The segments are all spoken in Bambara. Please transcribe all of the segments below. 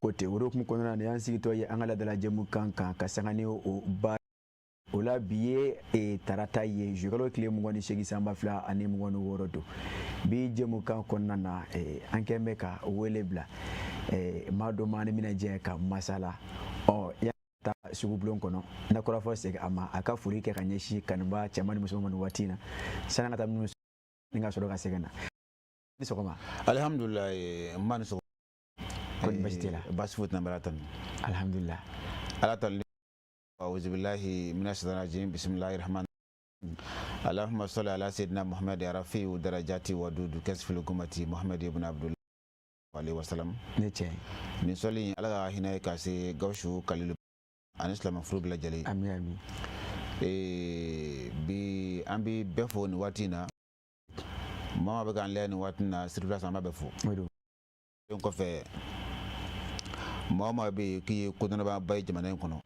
Ko ten, o hukumu kɔnɔna na, nin y'an sigitɔ ye an ka ladala jɛmukan kan ka sanga ni o ba o la. Bi ye tarata ye, zukalo tile 28, san 2026 don. Bi jɛmukan kɔnɔna na, an kɛn bɛ ka wele bila maa dɔ ma, ni bɛna jɛ ka masala. Ɔ yan taa sugubulon kɔnɔ, na kɔrɔfɔ segin a ma, a ka foli kɛ ka ɲɛsin kanuba cɛman ni musoman ma nin waati in na, sani an ka taa minnu ni ka sɔrɔ ka segin na. Ni sɔgɔma. Alihamudulilayi, n ba, ni sɔgɔma. Kɔni basi t'i la? Basi foyi tɛ n na, ala tanu. Alhamdulilah. Ala tanu. Auzubillahi mina shaitani rajim, bisimilahi rahman. Allahumma salli ala sayyidina Muhammad rafi'u darajati wa dudu kasfil gumati Muhammad ibn Abdullah alayhi wasallam. Ne cɛ. Nin sɔli in, ala ka hinɛ ye ka se Gawusu Kalilu ani silamɛ furu bɛɛ lajɛlen. Ami, ami. Bi an bi bɛɛ fo nin waati in na. Maa bɛ k'an lajɛ nin waati in na sur place, an b'a bɛɛ fo. O don. O kɔfɛ, maa o maa bɛ yen k'i ye kodɔnnababa ye jamana in kɔnɔ,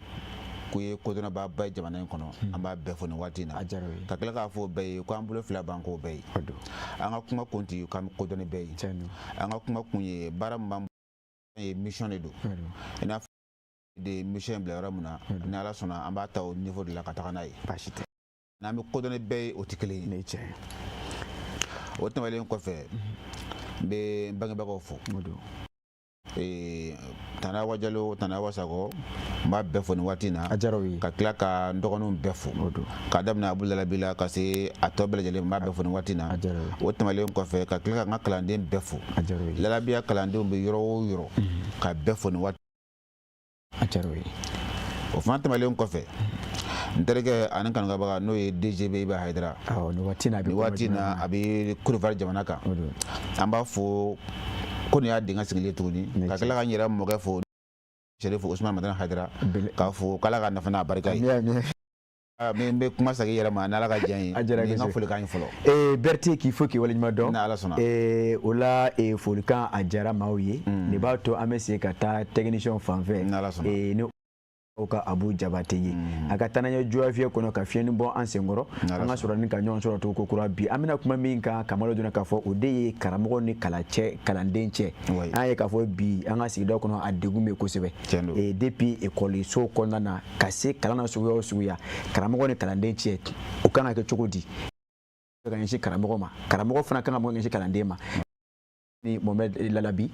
k'u ye kodɔnnababa ye jamana in kɔnɔ, an b'a bɛɛ fo nin waati in na. A diyara o ye. Ka tila k'a fɔ bɛɛ ye ko an bolo fila b'an kɔ bɛɛ ye. O don. An ka kuma kun ti k'an bɛ kodɔn ni bɛɛ ye. Tiɲɛ don. An ka kuma kun ye baara min b'an bolo ye, mission de don. O don. I n'a fɔ de mission in bila yɔrɔ min na, ni ala sɔnna, an b'a ta o niveau de la ka taga n'a ye. Baasi tɛ. N'an bɛ kodɔn ni bɛɛ ye, o tɛ kelen ye. Ne cɛ. O tɛmɛnen kɔfɛ, n bɛ n bangebagaw fo. O don. Tana Awa Jalo, Tana Awa Sakɔ, n b'a bɛɛ fo nin waati in na. A diyara o ye. Ka tila ka n dɔgɔninw bɛɛ fo. O don. K'a daminɛ Abu Lalabi la ka se a tɔ bɛɛ lajɛlen, n b'a bɛɛ fo nin waati in na. A diyara o ye. O tɛmɛnen kɔfɛ, ka tila ka n ka kalanden bɛɛ fo. A diyara o ye. Lalabiya kalandenw bɛ yɔrɔ o yɔrɔ, ka bɛɛ fo nin waati. A diyara o ye. O fana tɛmɛnen kɔfɛ, n terikɛ ani kanubaga, n'o ye DGB Iba Hayidara. Awɔ, nin waati in na a bɛ Nin waati in na, a bɛ Côte d'Ivoire jamana kan. O don. An b'a fo ko nin y'a denkɛ sigilen tuguni. Ne ka cɛ. Tila ka n yɛrɛ mɔkɛ fo, Serifu Usman Madani Hayidara, k'a fo k'ala ka nafa n'a barika ye. Ami, ami. N bɛ kuma segin i yɛrɛ ma n'ala ka diɲɛ ye. A diyara Ni n ka kosɛbɛ. folikan ye fɔlɔ. Berete, k'i fo, k'i waleɲuman dɔn. Ni ala sɔnna. O la, folikan a diyara maaw ye. Nin b'a to an bɛ segin ka taa technicien fan fɛ. Ni ala sɔnna. Ni o ka Abu Jabate ye, a ka taa n'an ye juwafiye kɔnɔ ka fiɲɛni bɔ an senkɔrɔ. Ni ala An ka sɔnna. sɔrɔ ni ka ɲɔgɔn sɔrɔ cogo ko kura. Bi an bɛna kuma min kan, Kamalo donna k'a fɔ o de ye karamɔgɔ ni kalancɛ, kalanden cɛ. An ye k'a fɔ bi an ka sigida kɔnɔ, a degun bɛ kosɛbɛ. Tiɲɛ don. Depuis ekɔliso kɔnɔna na ka se kalan na suguya o suguya, karamɔgɔ ni kalanden cɛ, o kan ka kɛ cogo di ka ɲɛsin karamɔgɔ ma, karamɔgɔ fana kan ka mun ka ɲɛsin kalanden ma? Ni Mohamed Lalabi,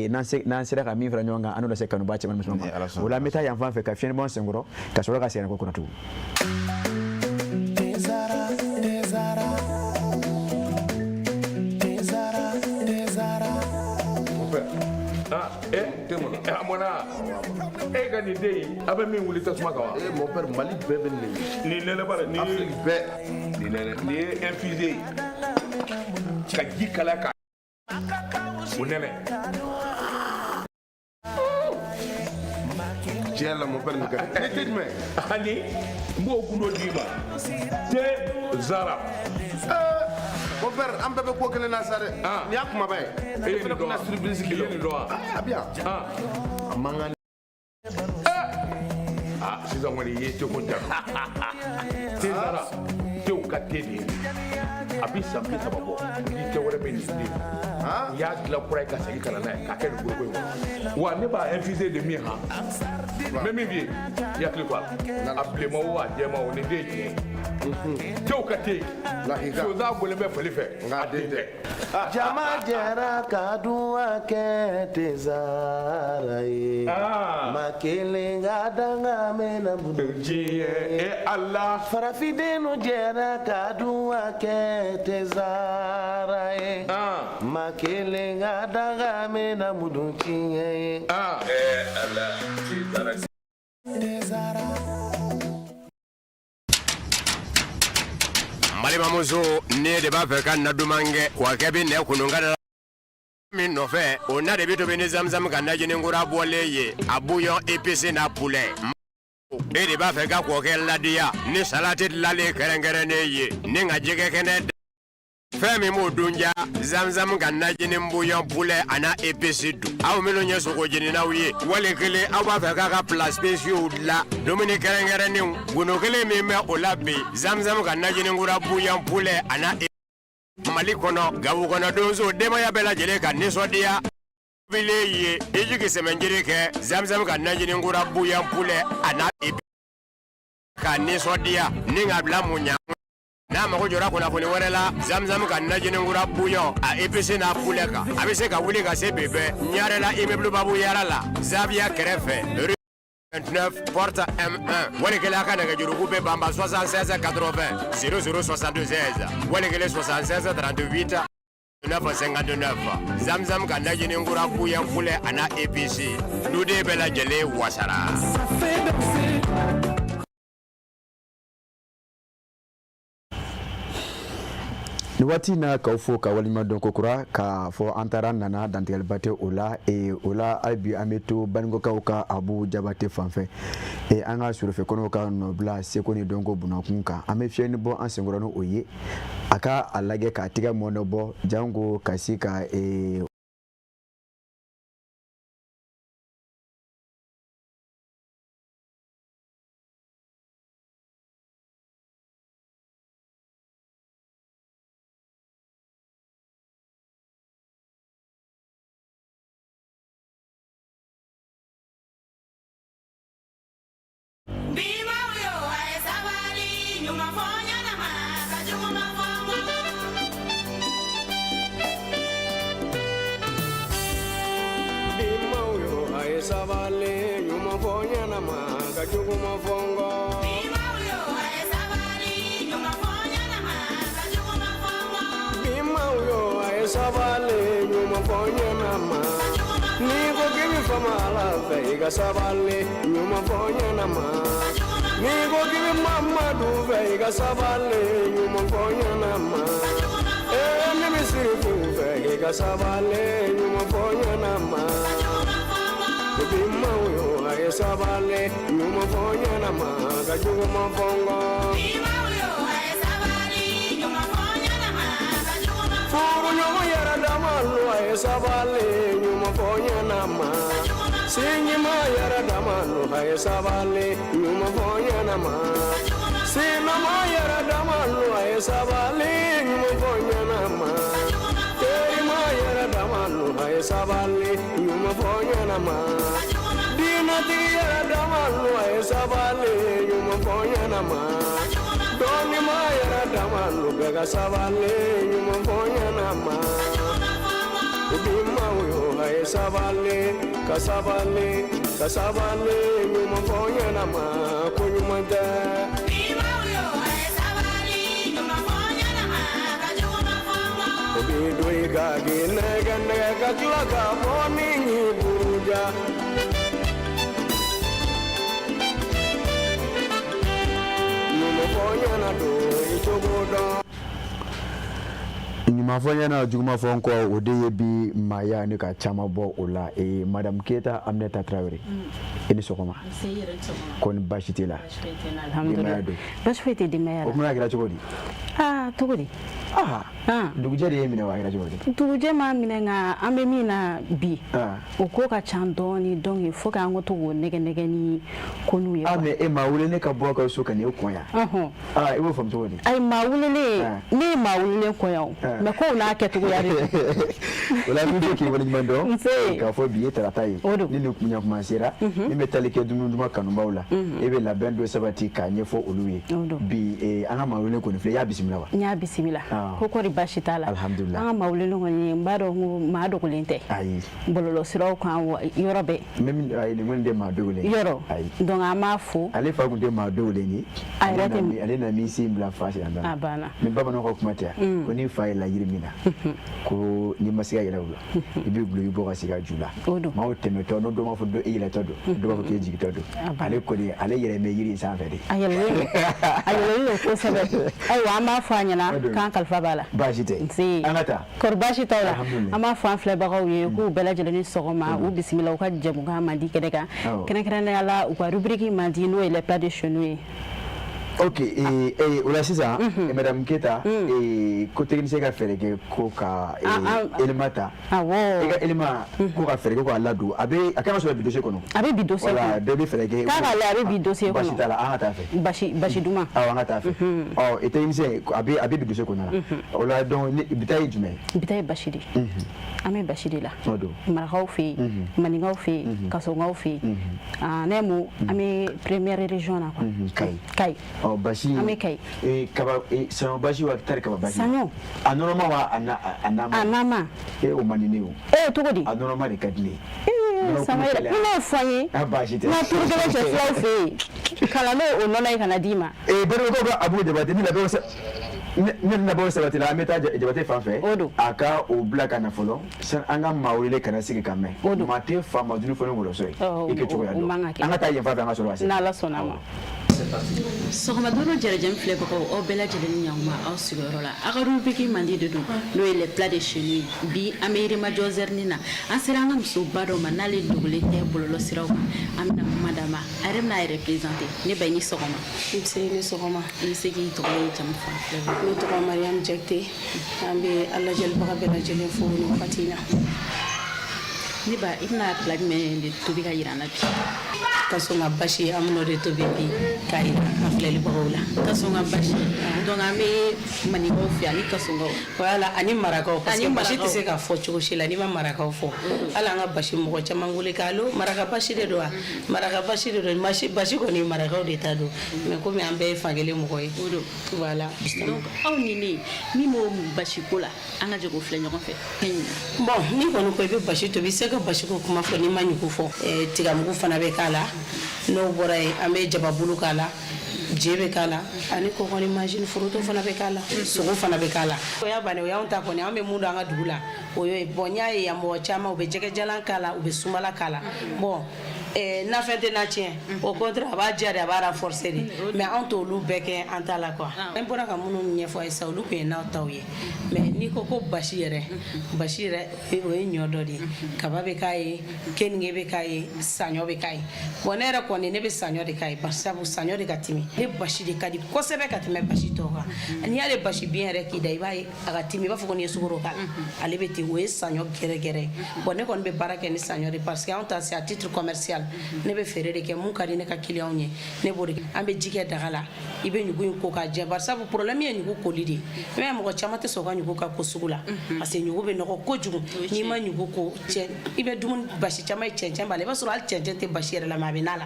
n'an sera ka min fara ɲɔgɔn kan, an n'o lase kanuba cɛman ni musoman Ni ma. Ala sɔnna. O la, an bɛ taa yan fan fɛ ka fiɲɛni bɔ an senkɔrɔ, ka sɔrɔ ka segin ko kɔnɔ tugun. Tezara, Tezara, Tezara, Tezara. Ah, a mɔna e ka nin den in, a bɛ min wuli tasuma kan wa? Eh, mon père, Mali bɛɛ bɛ nin de. Nin nɛnɛ ba nin ye Afrique bɛɛ. Nin nɛnɛ, nin ye infusé ye ka ji kalaya ka o nɛnɛ. Tiɲɛ la, mon père, nin ka di. Ne tɛ jumɛn? Ani n b'o gundo d'i ma, te zara. Mon père, an bɛɛ bɛ ko kelen na sa dɛ. Ah. Nin y'a kumaba ye. E ye E fana nin dɔn wa? bɛna surprise I k'i ye la. nin dɔn wa? Ah, a bɛ yan. Ah. A man kan. Ah, sisan kɔni i ye teko jaabi. Te zara, tew ka te de ye. A bi san 30 bɔ ni te wɛrɛ bɛ nin den. Ah. I y'a dilan kura ye ka segin ka na n'a ye k'a kɛ nin foroko in kɔnɔ wa. Ne b'a infusé de min han, n bɛ min f'i ye, i hakili to a la, a bilenman o, a jɛman o, nin den ye tiɲɛ ye, tew ka te. Lahika. Sonsan bɔlen bɛ fali fɛ. Nka a den tɛ. Jama jɛra ka duwa kɛ Tezara ye. Ah. Ma kelen ka danga mɛna bolo. Diɲɛ e Ala. Farafindenw jɛra ka duwa kɛ Tezara ye. Ah. Ma kelen ka danga mɛna mudu tiɲɛ ye. Ah, eh Ala, te zara. Tezara. N balimamuso, ne de b'a fɛ ka na duman kɛ kɔkɛ bɛ nɛ kununka la min nɔfɛ, o na de bɛ tobi ni zamzam ka najini kura bɔlen ye, a bouillon épice n'a poulet. E de b'a fɛ ka kɔkɛ ladiya ni salati dilanlen kɛrɛnkɛrɛnnen ye ni ka jɛgɛ kɛnɛ, fɛn min b'o dun ja, zamzam ka najini bouillon poulet a n'a épice dun. Aw minnu ye sogo jeninaw ye, wali kelen aw b'a fɛ k'a ka plat spéciaux dilan, dumuni kɛrɛnkɛrɛnnenw, gundo kelen min bɛ o la bi, zamzam ka najini kura bouillon poulet a n'a. Mali kɔnɔ, Gawo kɔnɔ, donso, denbaya bɛɛ lajɛlen ka nisɔndiya. Bile ye i jigi sɛmɛnjiri kɛ zamzam ka najini kura bouillon poulet a n'a ka nisɔndiya ni ka bila mun ɲa n'a mago jɔra kunnafoni wɛrɛ la zamzam ka najini kura bouillon a épice n'a poulet kan a bɛ se ka wuli ka se bi bɛɛ ɲarela immeuble babu yara la zaviya kɛrɛfɛ rue 29 porte M1 wali kelen a ka nɛgɛjuruku bɛ banba 76 80 00 76 wali kelen 76 38 9 59 zamzam ka najini kura bouillon poulet a n'a épice duden bɛɛ lajɛlen wasara. Nin waati in na k'aw fo ka waleɲuman dɔn kokura k'a fɔ an taara nana dantigɛliba tɛ o la o la hali bi an bɛ to Banikɔkaw ka Abu Jabate fan fɛ an ka surɔfɛ kɔnɔw ka nɔbila seko ni dɔnko bunakun kan an bɛ fiɲɛni bɔ an senkɔrɔ ni o ye a ka a lajɛ k'a tigɛ mɔnɛ bɔ janko ka se ka Ɲuman fɔ ɲɛna juguman fɔ n kɔ o de ye bi maaya ne ka caman bɔ o la. Madame Keyita Aminata Tarawele, i ni sɔgɔma. Kɔni baasi t'i la? Alhamdulillah, baasi foyi tɛ denbaya la. O kuma kɛra cogo di? Aa, cogo di? Dugujɛ de ye minɛ wa, a kɛra cogo di? Dugujɛ m'a minɛ, nka an bɛ min na bi, o ko ka ca dɔɔni, donc il faut k'an ka to k'o nɛgɛ nɛgɛ ni ko n'u ye. Mais e maa wele ne ka bɔ ka so ka n'e kɔn yan. I b'o faamu cogo di? Ayi, maa welelen, ne ye maa welelen kɔn yan o, mais kow n'a kɛcogoya de don. O la n bɛ k'i waleɲuman dɔn k'a fɔ bi ye tarata ye, ni nin ɲakuma sera min bɛ tali kɛ dumuni duman kanubaw la, e bɛ labɛn dɔ sabati k'a ɲɛfɔ olu ye. Bi an ka maa welelen kɔni filɛ, i y'a bisimila wa? N y'a bisimila. Ko kɔri baasi t'a la? Alhamdulillah. An ka maa welelen kɔni, n b'a dɔn ko maa dogolen tɛ. Ayi. Bɔlɔlɔsiraw kan yɔrɔ bɛɛ. Ayi, nin kɔni tɛ maa dogolen ye. Yɔrɔ. Donc an b'a fo. Ale fa tun tɛ maa dogolen ye. A yɛrɛ tɛ. Ale na min sen bila fa sen na. A banna. Ni bamananw ka kuma tɛ yan, ko ni fa yɛlɛla yiri min na, ko n'i ma se ka yɛlɛ o la, i bɛ guloki bɔ ka sigi a ju la. Maaw tɛmɛtɔ, n'o dɔw b'a fɔ e yɛlɛtɔ don, dɔw b'a fɔ k'e jigitɔ don. Ale kɔni, ale yɛrɛ bɛ yiri in sanfɛ de. A yɛlɛlen don, a yɛlɛlen don kosɛbɛ. Ayiwa, an b'a fɔ a ɲɛna k'an kalifa b'a la. Baasi tɛ. Nse. An ka taa. Kɔri baasi t'aw la? An b'a fɔ an filɛbagaw ye k'u bɛɛ lajɛlen ni sɔgɔma, u bisimila u ka jɛmukan mandi kɛnɛ kan, kɛrɛnkɛrɛnnenya la u ka rubrique mandi, n'o ye les plats de chez nous ye. Ok, o la sisan, madame Keta, ko technicien ka fɛɛrɛ kɛ ko ka élément ta. Awɔ. I ka élément ko ka fɛɛrɛ kɛ k'a ladon, a bɛ a kan ka sɔrɔ bi dossier kɔnɔ. A bɛ bi dossier kɔnɔ. Voilà, bɛɛ bɛ fɛɛrɛ kɛ. K'a ka lajɛ, a bɛ bi dossier kɔnɔ. Basi t'a la, an ka taa fɛ. Basi basi duman. Awɔ, an ka taa fɛ. Ɔ, technicien, a bɛ bi dossier kɔnɔ la. O la donc bi ta ye jumɛn ye? Bi ta ye basi de ye. An bɛ basi de la. O don. Marakaw fɛ yen, maninkaw fɛ yen, kasonkaw fɛ yen. En un mot, an bɛ première région na quoi. Kayi. Kayi. Ɔ, basi. An bɛ Kayi. Kaba, saɲɔ basi wa tari kaba basi? Saɲɔ. A nɔnɔma wa a na a nama? A nama. O man di ne ye o. Cogo di? A nɔnɔma de ka di ne ye. Ee, Samayɛlɛ, i n'o fɔ n ye. Ah, baasi tɛ. N ka turu kelen cɛ filaw fɛ yen. Ka na n'o o nɔnɔ ye ka na d'i ma. Barimakɛw ka Abu Jabate ni labɛnw ni labɛnw sabatila, an bɛ taa Jabate fan fɛ. O don. A ka o bila ka na fɔlɔ sani an ka maa wele ka na sigi ka mɛn. O don. Maa tɛ fa ma dun fɔ ni wɔlɔsɔ ye. I kɛcogoya O dɔn. man ka kɛ. An ka taa yen fan fɛ, an ka sɔrɔ ka segin. N'Ala sɔnna a ma. Sɔgɔma duuru jɛrɛjɛm filɛbagaw, aw bɛɛ lajɛlen ni ɲankuma aw sigiyɔrɔ la. Aw ka rubrique mandi de don, n'o ye les plats de chez nous ye. Bi an bɛ Yirimajɔ zɛrini na, an sera an ka musoba dɔ ma n'ale dogolen tɛ bɔlɔlɔ siraw kan. An bɛna kuma d'a ma, a yɛrɛ bɛna a yɛrɛ présenter. Ne ba, i ni sɔgɔma. Nse, ni sɔgɔma. I bɛ se k'i tɔgɔ ni jamu fɔ an filɛbagaw? Ne tɔgɔ Mariam Jakite. An bɛ an lajɛlibaga bɛɛ lajɛlen fo nin wagati in na. Ne ba, i bɛna plat jumɛn de tobi ka yira an na bi? Kasɔn basi, an bɛn'o de tobi bi k'a yira an filɛlibagaw la. Kasɔnka basi, donc an bɛ maninkaw fɛ ani kasɔnkaw. Voilà, ani marakaw, parce que Ani basi tɛ marakaw. se ka fɔ cogo si la n'i ma marakaw fɔ. Hali an ka basi, mɔgɔ caman wele k'alo maraka basi de don wa, maraka basi de don. Basi basi kɔni, marakaw de ta don, mais komi an bɛɛ ye fankelen mɔgɔ ye. O don. Voilà. Donc aw ni ne min b'o basi ko la, an ka jɛ k'o filɛ ɲɔgɔn fɛ. Bon, n'i kɔni ko i bɛ basi tobi, i tɛ se ka basi ko kuma fɔ n'i ma ɲugu fɔ. Tigamugu fana bɛ k'a la. N'o bɔra yen, an bɛ jababulu k'a la, je bɛ k'a la, ani kɔgɔ ni mansin foronto fana bɛ k'a la, sogo fana bɛ k'a la. O y'a bannen, o y'anw ta kɔni. An bɛ mun dɔn an ka dugu la, o y'o ye. Bon, n y'a ye yan, mɔgɔ caman u bɛ jɛgɛjalan k'a la, u bɛ sumala k'a la. Bon, nafɛn tɛ na tiɲɛ, au contraire, a b'a diya de, a b'a renforcer de, mais anw t'olu bɛɛ kɛ an ta la quoi. An bɔra ka minnu ɲɛfɔ a ye sisan, olu tun ye n'aw taw ye, mais n'i ko ko basi yɛrɛ, basi yɛrɛ, o ye ɲɔ dɔ de ye. Kaba bɛ k'a ye, keninge bɛ k'a ye, saɲɔ bɛ k'a ye. Bon, ne yɛrɛ kɔni, ne bɛ saɲɔ de k'a ye, bari sabu saɲɔ de ka timi. Ne basi de ka di kosɛbɛ ka tɛmɛ basi tɔw kan. N'i y'ale basi bin yɛrɛ k'i da, i b'a ye a ka timi, i b'a fɔ ko n'i ye sukaro k'a la, ale bɛ ten. O ye saɲɔ gɛrɛgɛrɛ ye. Bon, ne kɔni bɛ baara kɛ ni saɲɔ de, parce que anw ta, c'est à titre commercial. Ne bɛ feere de kɛ. Mun ka di ne ka clients ye, ne b'o de kɛ. An bɛ ji kɛ daga la, i bɛ ɲugu in ko k'a jɛ, bari sabu problème ye ɲugu koli de ye. I b'a ye, mɔgɔ caman tɛ sɔn ka ɲugu ka ko sugu la, parce que ɲugu bɛ nɔgɔ kojugu. N'i ma ɲugu ko cɛ, i bɛ dumuni basi caman ye, cɛncɛn b'a la. I b'a sɔrɔ hali cɛncɛn tɛ basi yɛrɛ la, mais a bɛ na la.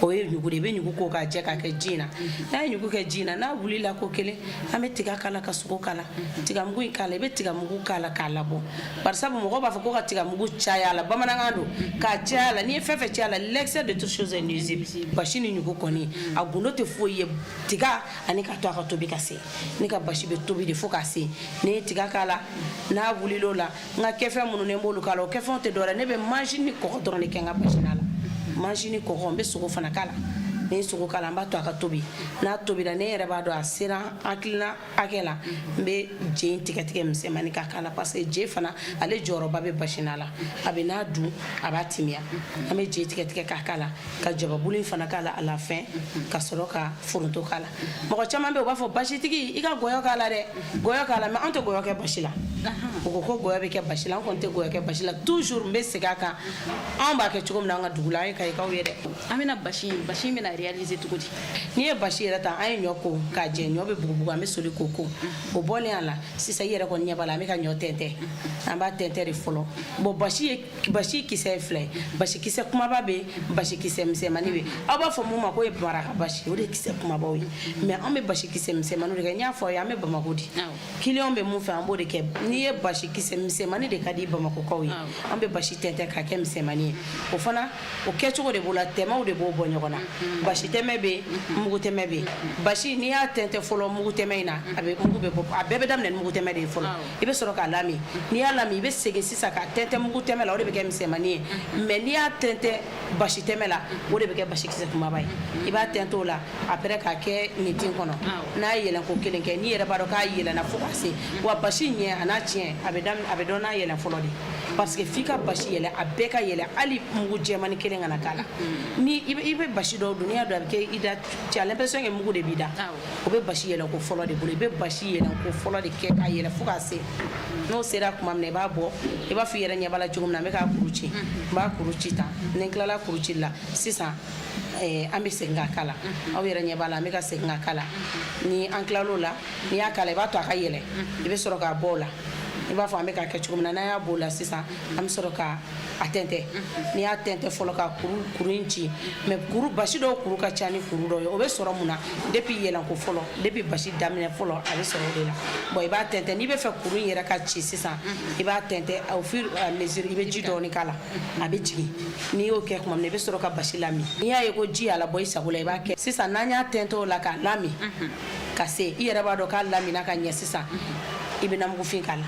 O ye ɲugu de ye. I bɛ ɲugu ko k'a jɛ k'a kɛ ji in na. N'a ye ɲugu kɛ ji in na, n'a wulila ko kelen, an bɛ tiga k'a la, ka sogo k'a la, tigamugu in k'a la. I bɛ tigamugu k'a la k'a labɔ, bari sabu mɔgɔw b'a fɔ ko ka tigamugu caya a la. Bamanankan don, k'a caya a la. N'i ye fɛn fɛn caya a la, l'excès de toute chose est nuisible. Basi ni ɲugu kɔni, a gundo tɛ foyi ye, tiga ani ka to a ka tobi ka se. Ne ka basi bɛ tobi de fo k'a se. Ni ye tiga k'a la, n'a wulila o la, n ka kɛfɛn minnu ne b'olu k'a la, o kɛfɛnw tɛ dɔwɛrɛ, ne bɛ mansin ni kɔgɔ dɔrɔn de kɛ n ka basi na la, mansin ni kɔgɔ. N bɛ sogo fana k'a la. Ni ye sogo k'a la, n b'a to a ka tobi. N'a tobira, ne yɛrɛ b'a dɔn a sera hakilina hakɛ la, n bɛ je in tigɛ tigɛ misɛnmanin ka k'a la, parce que je fana, ale jɔyɔrɔba bɛ basina la. A bɛ n'a dun, a b'a timiya. An bɛ je tigɛ tigɛ k'a k'a la, ka jababulu in fana k'a la à la fin, ka sɔrɔ ka foronto k'a la. Mɔgɔ caman bɛ yen, u b'a fɔ basitigi, i ka gɔyɔ k'a la dɛ, gɔyɔ k'a la, mais anw tɛ gɔyɔ kɛ basi la. U ko ko gɔyɔ bɛ kɛ basi la, an kɔni tɛ gɔyɔ kɛ basi la. Toujours n bɛ segin a kan, anw b'a kɛ cogo min na an ka dugu la, an ye kayikaw ye dɛ. An bɛna basi in bɛna réaliser cogo di? N'i ye basi yɛrɛ ta, an ye ɲɔ ko k'a jɛ, ɲɔ bɛ bugubugu, an bɛ soli k'o ko. O bɔlen a la sisan, i yɛrɛ kɔni ɲɛ b'a la, an bɛ ka ɲɔ tɛntɛn. An b'a tɛntɛn de fɔlɔ. Bon, basi ye, basi kisɛ ye fila ye: basi kisɛ kumaba bɛ yen, basi kisɛ misɛnmanin bɛ yen. Aw b'a fɔ mun ma ko ye maraka basi, o de ye kisɛ kumabaw ye, mais anw bɛ basi kisɛ misɛnmaninw de kɛ. N y'a fɔ aw ye, an bɛ Bamako di, client bɛ mun fɛ, an b'o de kɛ. N'i ye basi kisɛ misɛnmanin de ka di Bamakɔkaw ye, an bɛ basi tɛntɛn k'a kɛ misɛnmanin ye. O fana, o kɛcogo de b'o la, tɛmɛw de b'o bɔ ɲɔgɔn na. Basi tɛmɛ bɛ yen, mugu tɛmɛ bɛ yen. Basi, n'i y'a tɛntɛn fɔlɔ mugu tɛmɛ in na, a bɛ mugu bɛ bɔ. A bɛɛ bɛ daminɛ ni mugu tɛmɛ de ye fɔlɔ. I bɛ sɔrɔ k'a lami. N'i y'a lami, i bɛ segin sisan k'a tɛntɛn mugu tɛmɛ la, o de bɛ kɛ misɛnmanin ye. Mais n'i y'a tɛntɛn basi tɛmɛ la, o de bɛ kɛ basi kisɛ kumaba ye. I b'a tɛntɛn o la, après k'a kɛ nin kɔnɔ. N'a ye yɛlɛn ko kelen kɛ, n'i yɛrɛ b'a dɔn k'a yɛlɛnna fo ka se wa, basi ɲɛ a n'a tiɲɛ, a bɛ daminɛ, a bɛ dɔn n'a yɛlɛn fɔlɔ de. Parce que f'i ka basi yɛlɛ, a bɛɛ ka yɛlɛ, hali mugu jɛmani kelen kana k'a la. Ni i bɛ basi dɔw dun, n'i y'a dun, a bɛ kɛ i da, tu as l'impression que mugu de b'i da. O bɛ basi yɛlɛ ko fɔlɔ de bolo. I bɛ basi yɛlɛ ko fɔlɔ de kɛ k'a yɛlɛ fo k'a se. N'o sera tuma min na, i b'a bɔ. I b'a fɔ i yɛrɛ ɲɛ b'a la cogo min na, n bɛ k'a kuru ci, n b'a kuru ci tan. Ni n tilala kuru cili la sisan, an bɛ segin ka k'a la. Aw yɛrɛ ɲɛ b'a la, an bɛ ka segin ka k'a la. Ni an tilal'o la, n'i y'a k'a la, i b'a to a ka yɛlɛ, i bɛ sɔrɔ k'a bɔ o la. I b'a fɔ an bɛ k'a kɛ cogo min na. N'an y'a bɔ o la sisan, an bɛ sɔrɔ ka a tɛntɛn. N'i y'a tɛntɛn fɔlɔ ka kuru kuru in ci, mais kuru basi dɔw kuru ka ca ni kuru dɔw ye. O bɛ sɔrɔ mun na? Depuis yɛlɛnko fɔlɔ, depuis basi daminɛ fɔlɔ, a bɛ sɔrɔ o de la. Bon, i b'a tɛntɛn. N'i bɛ fɛ kuru in yɛrɛ ka ci sisan, i b'a tɛntɛn au fur et à mesure, i bɛ ji dɔɔni k'a la, a bɛ jigin. N'i y'o kɛ tuma min na, i bɛ sɔrɔ ka basi lamin. N'i y'a ye ko ji y'a labɔ i sago la, i b'a kɛ sisan. N'an y'a tɛntɛn o la k'a lamin ka se, i yɛrɛ b'a dɔn k'a laminna ka ɲɛ sisan, i bɛ namugufin k'a la,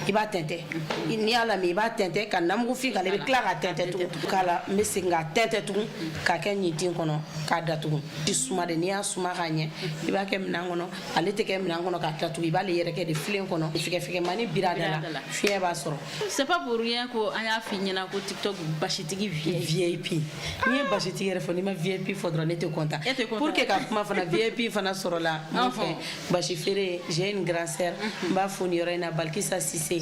i b'a tɛntɛn. N'i y'a lamin, i b'a tɛntɛn ka namugufin k'a la, i bɛ tila k'a tɛntɛn tugun k'a la. N bɛ segin k'a tɛntɛn tugun k'a kɛ ɲintin kɔnɔ k'a datugu. I suma de, n'i y'a suma k'a ɲɛ, i b'a kɛ minɛn kɔnɔ. Ale tɛ kɛ minɛn kɔnɔ k'a datugu, i b'ale yɛrɛ kɛ de filen kɔnɔ. Fɛgɛfɛgɛmani biri a da la, fiɲɛ b'a sɔrɔ. C'est pas pour rien ko an y'a f'i ɲɛna ko TikTok basitigi VIP. N'i ye basitigi yɛrɛ fɔ, n'i ma VIP fɔ dɔrɔn, ne tɛ content. E tɛ content. Pour que ka kuma fana, VIP fana sɔrɔla mun fɛ? Basi feere, j'ai une grande sœur, n b'a fo nin yɔrɔ in na, Balkissa Cissé.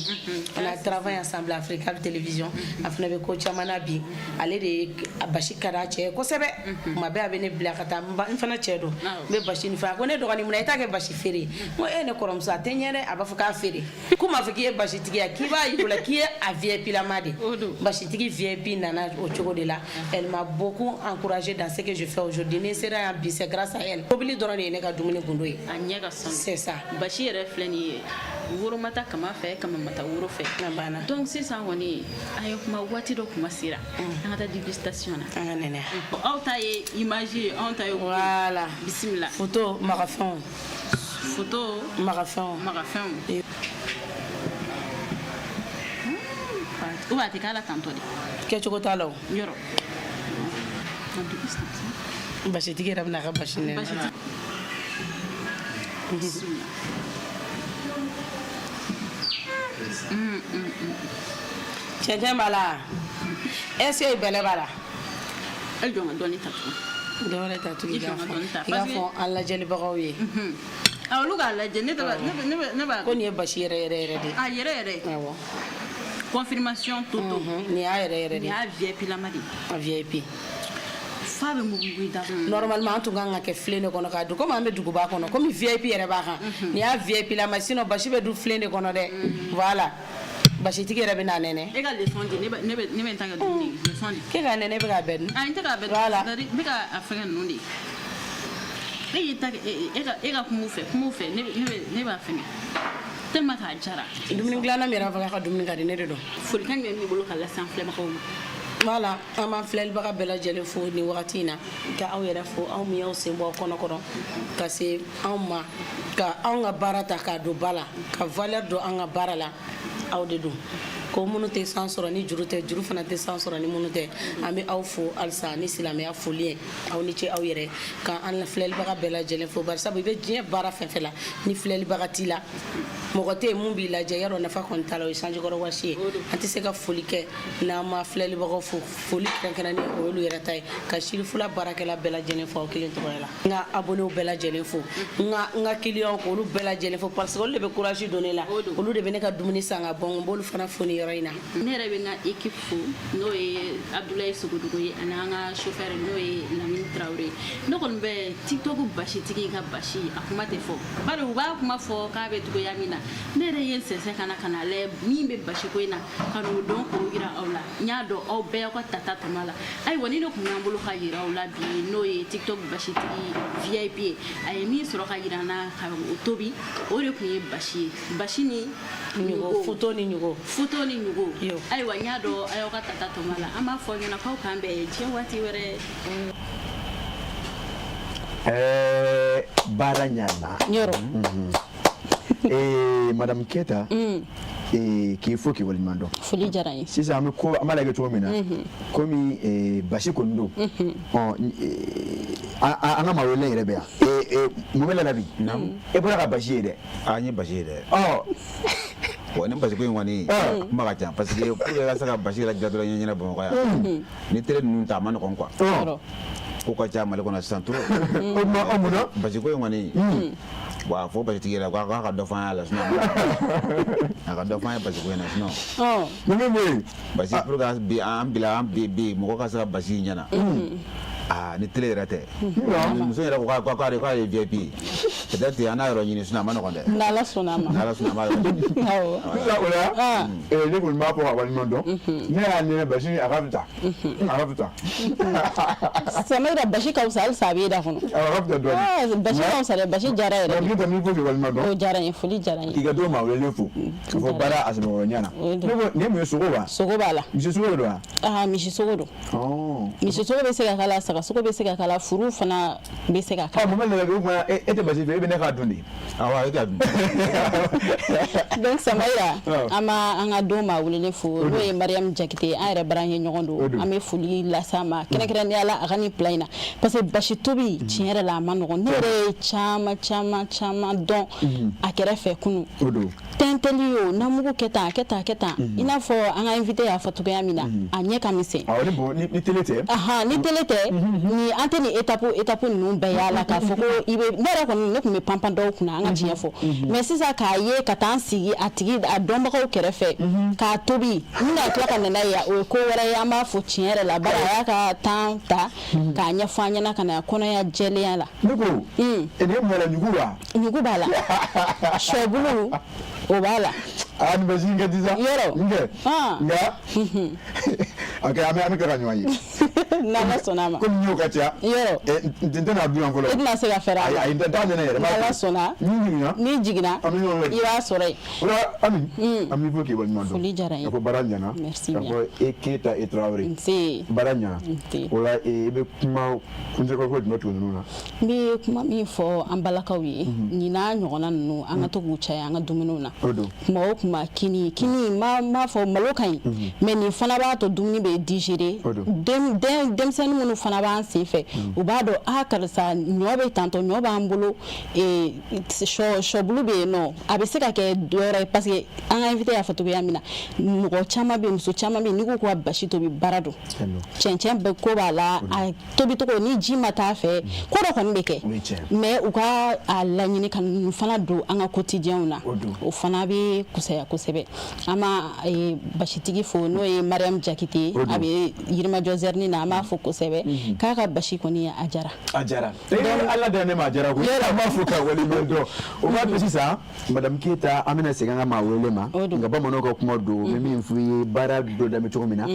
On a travaillé ensemble à Africa Télévision. A fana bɛ ko caman na bi. Ale de ye basi ka d'a cɛ ye kosɛbɛ. Tuma bɛɛ a bɛ ne bila ka taa n fana cɛ don, n bɛ basi nin fɛ. A ko ne dɔgɔnin, mun na i t'a kɛ basi feere ye? N ko e ne kɔrɔmuso, a tɛ ɲɛ dɛ. A b'a fɔ k'a feere. K'u m'a fɔ k'i ye basitigi ye, k'i b'a yir'u la k'i ye a VIP lama de. Basitigi VIP nana o cogo de la. Elle m'a beaucoup encouragé dans ce que je fais aujourd'hui. Ni n sera yan bi, c'est grâce à elle. Mobili dɔrɔn de ye ne ka dumuni gundo ye. A ɲɛ ka sanu. C'est ça. Basi yɛrɛ filɛ nin ye, woro ma taa kama fɛ, kama ma taa woro fɛ. A banna. Donc sisan kɔni, an ye kuma waati dɔ kuma sera, an ka taa dégustation na. An ka nɛnɛ. Aw ta ye image ye, anw ta ye. Voilà. Bisimila. Photo magafɛnw. Photo magafɛnw. Magafɛnw. Ou a tɛ k'a la tantɔ de? Kɛcogo t'a la o. Yɔrɔ. Basitigi yɛrɛ bɛna a ka basi nɛnɛ. Basitigi. Bisimila. Cɛncɛn b'a la, est ce que bɛlɛ b'a la? E jɔn ka dɔɔni ta tugun. Dɔ wɛrɛ ta tugun. I jɔn ka dɔɔni ta. I k'a fɔ an lajɛlibagaw ye. A olu k'a lajɛ, ne t'a ne b'a. Ko nin ye basi yɛrɛ yɛrɛ yɛrɛ de ye. A yɛrɛ yɛrɛ. Awɔ. Confirmation toto. Nin y'a yɛrɛ yɛrɛ de. Nin y'a VIP lama de ye. A VIP. Fa bɛ mugu mugu da. Normalement, an tun kan ka kɛ filen de kɔnɔ k'a dun, komi an bɛ duguba kɔnɔ, komi VIP yɛrɛ b'a kan. Nin y'a VIP lama, sinon basi bɛ dun filen de kɔnɔ dɛ. Voilà. Basitigi yɛrɛ bɛ n'a nɛnɛ. E ka leçon di, ne bɛ ne bɛ ne bɛ n ta kɛ dumuni ye, leçon di. K'e ka nɛnɛ, e bɛ k'a bɛɛ dun. Ayi, n tɛ k'a bɛɛ dun. Voilà. C'est à dire n bɛ ka a fɛngɛ ninnu de. E y'i ta kɛ e ka kuma u fɛ, kuma u fɛ, ne b'a fɛngɛ. Tellement k'a jara. Dumuni dilanna min yɛrɛ b'a fɔ k'a ka dumuni ka di, ne de don. Folikan jumɛn b'i bolo ka lase an filɛbagaw ma? Voilà, an b'an filɛlibaga bɛɛ lajɛlen fo nin wagati in na, ka aw yɛrɛ fo, aw min y'aw sen bɔ aw kɔnɔ kɔrɔ ka se anw ma, ka anw ka baara ta k'a don ba la, ka valeur don an ka baara la. Aw de don ko minnu tɛ san sɔrɔ ni juru tɛ, juru fana tɛ san sɔrɔ ni minnu tɛ. An bɛ aw fo halisa ni silamɛya foli ye. Aw ni ce aw yɛrɛ. Ka an filɛlibaga bɛɛ lajɛlen fo, bari sabu i bɛ diɲɛ baara fɛn fɛn la, ni filɛlibaga t'i la, mɔgɔ tɛ yen mun b'i lajɛ, yarɔ nafa kɔni t'a la, o ye sanjikɔrɔ wasi ye. An tɛ se ka foli kɛ n'an ma filɛlibagaw fo. Foli kɛrɛnkɛrɛnnen, o y'olu yɛrɛ ta ye. Ka Sirifula baarakɛla bɛɛ lajɛlen fo aw kelen tɔgɔ la, n ka abonnéw bɛɛ lajɛlen fo, n ka client, k'olu bɛɛ lajɛlen fo, parce que olu de bɛ courage don ne la, olu de bɛ ne ka dumuni san ka bɔ. N b'olu fana fo nin yɔrɔ in na. Ne yɛrɛ bɛ n ka équipe fo, n'o ye Abdoulaye Sogodogo ye, ani an ka chauffeur, n'o ye Lamine Traoré. Ne kɔni bɛ TikTok basitigi ka basi, a kuma tɛ fɔ, bari u b'a kuma fɔ k'a bɛ togoya min na. Ne yɛrɛ ye n sɛnsɛn ka na ka na lajɛ min bɛ basiko in na, ka n'o dɔn k'o yira aw la. N y'a dɔn aw bɛɛ y'aw ka tata tɔmɔ la. Ayiwa, ni ne tun b'an bolo ka yira aw la bi, n'o ye TikTok basitigi VIP ye, a ye min sɔrɔ ka yira n na ka o tobi, o de tun ye basi ye, basi ni ɲugo, futo ni ɲugo. Futo ni ɲugo. Ayiwa, n y'a dɔn a y'aw ka tata tɔmɔ la. An b'a fɔ aw ɲɛna k'aw k'an bɛn diɲɛ waati wɛrɛ. Ɛɛ, baara ɲana. Yɔrɔ. Madame Keta, k'i fo k'i waleɲuman dɔn. Foli diyara n ye. Sisan an bɛ ko an b'a lajɛ cogo min na, komi basi kɔni don, ɔ an ka maa welelen yɛrɛ bɛ yan. Mun bɛ la bi? E bɔra ka basi ye dɛ. A n ye basi ye dɛ. Ɔ. Bon, ni basiko in kɔni kuma ka ca, parce que pour que ka se ka basi yɛrɛ dilan dɔrɔn ɲɛ ɲɛna Bamakɔ yan, ni télé ninnu ta, a ma nɔgɔn quoi. Ko ka ca Mali kɔnɔ sisan trop. O tuma, aw mun na? Basiko in kɔni, bon, a fɔ basitigi yɛrɛ k'a ka dɔ fɔ an y'a la, sinon a ka dɔ fɔ an ye basiko in na, sinon Ni min bɛ yen. Basi, pour que bi an bila an bi bi mɔgɔ ka se ka basi ɲɛna, aa, ni télé yɛrɛ tɛ, muso yɛrɛ ko k'ale ye VIP ye, peut-être an n'a yɔrɔ ɲini, sinon a ma nɔgɔn dɛ. N'Ala sɔnna a ma. N'Ala sɔnna a ma yɔrɔ ɲini. Sisan o la, ne kɔni b'a fɔ ka waleɲuman dɔn. Ne y'a nɛnɛ basi, a ka fisa, a ka fisa. Samaïra, basi ka fisa halisa, a b'e da kɔnɔ. A ka fisa dɔɔnin. Basi ka fisa dɛ, basi diyara yɛrɛ. Madame Keita, n b'i fo k'i waleɲuman dɔn. O diyara n ye, foli diyara n ye. K'i ka denw maa welelen fo k'a fɔ baara a sɛbɛkɔrɔ ɲɛna. Ne ko nin ye mun ye, sogo wa? Sogo b'a la. Misi sogo de don wa? Aa, misi sogo don. Misi sogo bɛ se ka k'a la, saga sogo bɛ se ka k'a la, furu fana bɛ se ka k'a la. Ɔ, Mohamed Lalabi, o tuma e tɛ basi fɛ, e bɛ ne k'a dun de. Awɔ, e k'a dun. Donc Samaïra, an b'a an ka don maa welelen fo, n'o ye Mariam Jakite, an yɛrɛ baarakɛ ɲɔgɔn don. An bɛ foli las'a ma kɛrɛnkɛrɛnnenya la a ka nin plat in na, parce que basi tobi, tiɲɛ yɛrɛ la, a ma nɔgɔn. Ne yɛrɛ ye caman caman caman dɔn a kɛrɛfɛ kunun. Tɛntɛli o namugu kɛ tan, a kɛ tan, a kɛ tan, i n'a fɔ an ka invité y'a fɔ cogoya min na, a ɲɛ ka misɛn. Awɔ, ni télé tɛ. Ahan, ni télé tɛ, ni an tɛ nin étape ninnu bɛɛ y'a la k'a fɔ ko i bɛ. Ne yɛrɛ kɔni, ne tun bɛ panpan dɔw kunna, an ka tiɲɛ fɔ, mais sisan k'a ye ka taa n sigi a tigi a dɔnbagaw kɛrɛfɛ k'a tobi, n bɛna tila ka na n'a ye, o ye ko wɛrɛ ye. An b'a fɔ tiɲɛ yɛrɛ la, bari a y'a ka temps ta k'a ɲɛfɔ an ɲɛna ka na kɔnɔya jɛlenya la. Ne ko nin ye mun yɛrɛ, ɲugu wa? Ɲugu b'a la, sɔbulu o b'a la. Aa, nin basi in ka di sa. Yɔrɔ. N kɛ. Nka ok, an bɛ kɛ ka ɲɔgɔn ye. N'Ala sɔnna a ma. Komi y'o ka ca. Yɔrɔ. N tɛna dun yan fɔlɔ. E tɛna se ka fɛrɛ a ma. Ayi, n t'a nɛnɛ yɛrɛ. N'Ala sɔnna. N'i jiginna. N'i jiginna. An bɛ ɲɔgɔn ye. I b'a sɔrɔ yen. O la, Ami. An b'i fo k'i waleɲuman dɔn. Foli diyara n ye. Ka fɔ baara ɲɛna. Merci Ka bien. fɔ e Keyita e Tarawele. Nse. Baara ɲɛna. Nse. O la, i bɛ kuma kuncɛ ko jumɛn tugu ninnu na? N bɛ kuma min fɔ an balakaw ye, nin n'a ɲɔgɔnna ninnu, an ka to k'u caya an ka dumuniw na. O don. Kuma o kuma, kini kini, ma m'a fɔ malo ka ɲi, mais nin fana b'a to dumuni bɛ digérer. Denmisɛnnin minnu fana b'an sen fɛ, u b'a dɔn, a karisa, ɲɔ bɛ tantɔ, ɲɔ b'an bolo, sɔbulu bɛ yen nɔ, a bɛ se ka kɛ dɔ wɛrɛ ye, parce que an ka invité y'a fɔ cogoya min na, mɔgɔ caman bɛ yen, muso caman bɛ yen, n'i ko k'u ka basi tobi, baara don, cɛncɛn bɛ ko b'a la, a tobicogo ni ji ma taa fɛ, ko dɔ kɔni bɛ kɛ, mais u ka a laɲini ka ninnu fana don an ka quotidien na, o fana bɛ kusaya kosɛbɛ. An b'a basitigi fo, n'o ye Mariam Jakite, a bɛ Yirimajɔ zɛrini na. An b'a fo kosɛbɛ k'a ka basi kɔni, a jara. A jara, Ala da ne ma, a jara koyi. An b'a fo ka waleɲuman dɔn. O b'a to sisan, Madame Keyita, an bɛna segin an ka maa welelen ma, nka bamananw ka kuma don, n bɛ min f'u ye, baara dɔ daminɛ cogo min na,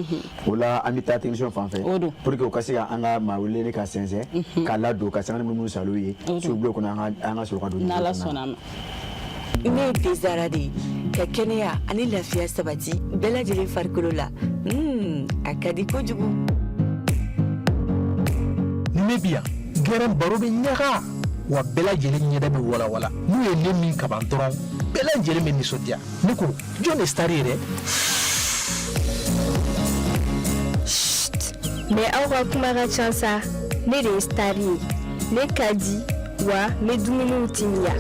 o la an bɛ taa technicien fan fɛ pour que u ka se ka an ka maa welelen ka sɛnsɛn k'a ladon ka sanga ni minnu saliw ye sugu kɔnɔ, an ka sɔrɔ ka don. N'Ala sɔnna a ma. Ne ye Pezara de ye, ka kɛnɛya ani lafiya sabati bɛɛ lajɛlen farikolo la. A ka di kojugu. Ni ne bi yan gɛrɛn, baro bɛ ɲaga wa, bɛɛ lajɛlen ɲɛda bɛ walawala. N'u ye ne min kaban dɔrɔn, bɛɛ lajɛlen bɛ nisɔndiya. Ne ko, jɔn de star ye dɛ? Mais aw ka kuma ka ca sa. Ne de ye star ye, ne ka di wa, n bɛ dumuniw timiya.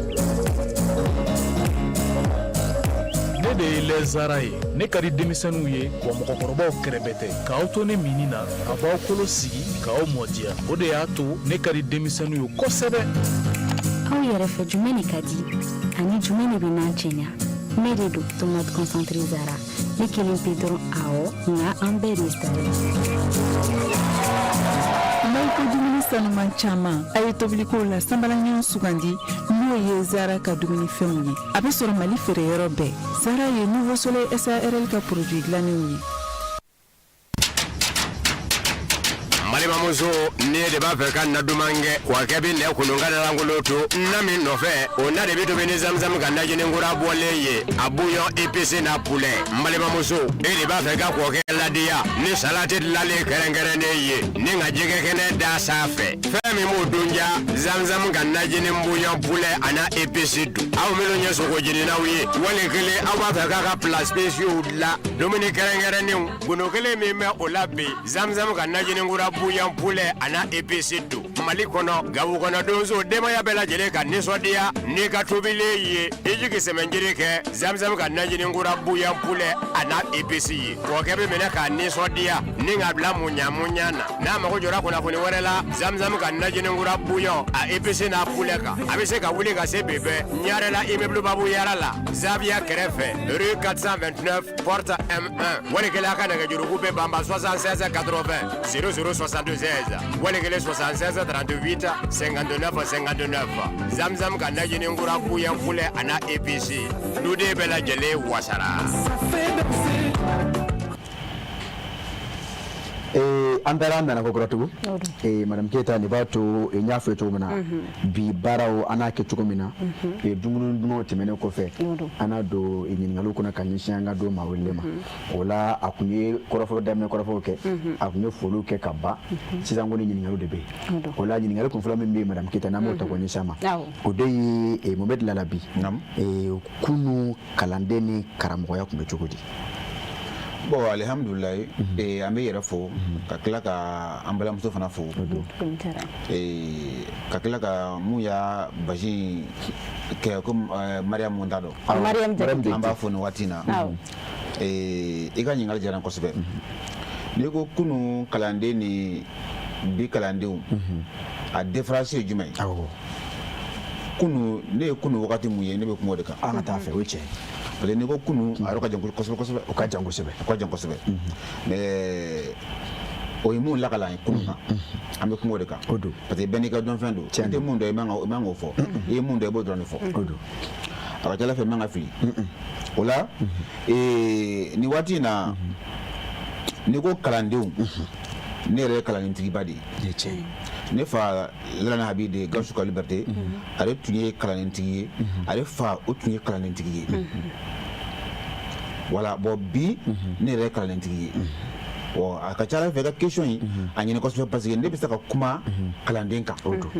Ne de ye lɛzara ye, ne ka di denmisɛnninw ye wa mɔgɔkɔrɔbaw kɛrɛbɛ tɛ. K'aw to ne minni na, a b'aw kolo sigi k'aw mɔdiya, o de y'a to ne ka di denmisɛnninw ye kosɛbɛ. Aw yɛrɛ fɛ, jumɛn de ka di ani jumɛn de bɛ n'an cɛɲa? Ne de don, tomate concentré Zara. Ne kelen pe dɔrɔn, awɔ, nka an bɛɛ de ye star ye. N'aw ko dumuni sanuman caman, a ye tobilikow la sanbalaɲɔgɔn sugandi, n'o ye Zara ka dumunifɛnw ye. A bɛ sɔrɔ Mali feereyɔrɔ bɛɛ. Zara ye Nouveau Soleil SARL ka produit dilannenw ye. N balimamuso, ne de b'a fɛ ka na duman kɛ wa kɛ bɛ nɛ kunun ka lankolon to na min nɔfɛ, o na de bɛ tobi ni zamzam ka najini kura bɔlen ye, a bouillon épicé n'a poulet. N balimamuso, e de b'a fɛ ka kɔkɛ ladiya ni salati dilanlen kɛrɛnkɛrɛnnen ye ni ka jɛgɛ kɛnɛ da sanfɛ, fɛn min b'o dun ja, zamzam ka najini bouillon poulet a n'a épice dun. Aw minnu ye sogo jeninaw ye, wali kelen aw b'a fɛ k'a ka plats spéciaux dilan, dumuni kɛrɛnkɛrɛnnenw, gundo kelen min bɛ o la bi, zamzam ka najini kura bouillon poulet a n'a épice dun. Mali kɔnɔ, Gawo kɔnɔ donso denbaya bɛɛ lajɛlen ka nisɔndiya n'i ka tobilen ye. I jigi sɛmɛnjiri kɛ Zamzam ka najini kura bouillon poulet a n'a épice ye. Kɔkɛ bɛ minɛ k'a nisɔndiya ni k'a bila muɲa muɲa na. N'a mago jɔra kunnafoni wɛrɛ la, Zamzam ka najini kura bouillon a épice n'a poulet kan. A bɛ se ka wuli ka se bi bɛɛ Ɲarela immeuble Babu Yara la, Zaviya kɛrɛfɛ, rue 429 porte M1. Wali kelen a ka nɛgɛjuruku bɛ banba 76 80 00 76 wali kelen 76 38 59 59. Zamzam ka najini kura bouillon poulet a n'a épice, duden bɛɛ lajɛlen wasara. An taara an nana kokura tugun. Madame Keyita, nin b'a to n y'a fɔ cogo min na, bi baaraw an n'a kɛ cogo min na, dumuni dunw tɛmɛnen kɔfɛ, an n'a don ɲininkaliw kɔnɔ ka ɲɛsin an ka don maa welelen ma. O la a tun ye kɔrɔfɔ daminɛ kɔrɔfɔw kɛ, a tun ye foliw kɛ ka ban. Sisan kɔni ɲininkaliw de bɛ yen. O la ɲininkali kun fɔlɔ min bɛ yen, madame Keyita, n'an b'o ta k'o ɲɛsin a ma, o de ye Mohamed Lalabi, kunun kalanden ni karamɔgɔya tun bɛ cogo di? Bon, alihamudulilayi, an bɛ yɛrɛ fo ka tila ka an balimamuso fana fo, ka tila ka mun y'a basi kɛ ko Mariam t'a dɔn, an b'a fo nin waati in na. I ka ɲininkali diyara n kosɛbɛ. N'i ko kunun kalanden ni bi kalandenw, a différence ye jumɛn ye? Kunun, ne ye kunun wagati mun ye, ne bɛ kuma o de kan. An ka taa fɛ, o ye tiɲɛ. Parce que n'i ko kunun, a yɔrɔ ka jan kosɛbɛ kosɛbɛ. O ka jan kosɛbɛ. O ka jan kosɛbɛ. Mais o ye mun lakala an ye kunun kan, an bɛ kuma o de kan. O don. Parce que bɛɛ n'i ka dɔnfɛn don. I tɛ mun dɔn, i man k'o fɔ. I ye mun dɔn, i b'o dɔrɔn de fɔ. O don. A ka ca Ala fɛ, n man ka fili. O la, nin waati in na, n'i ko kalandenw, ne yɛrɛ ye kalandentigiba de ye. Ne fa Lalana Habi de Gawusu Kalilu Berete, ale tun ye kalandentigi ye, ale fa o tun ye kalandentigi ye. Voilà, bon bi ne yɛrɛ ye kalandentigi ye. Bon, a ka ca Ala fɛ, i ka question in a ɲini kosɛbɛ, parce que ne bɛ se ka kuma kalanden kan. O don.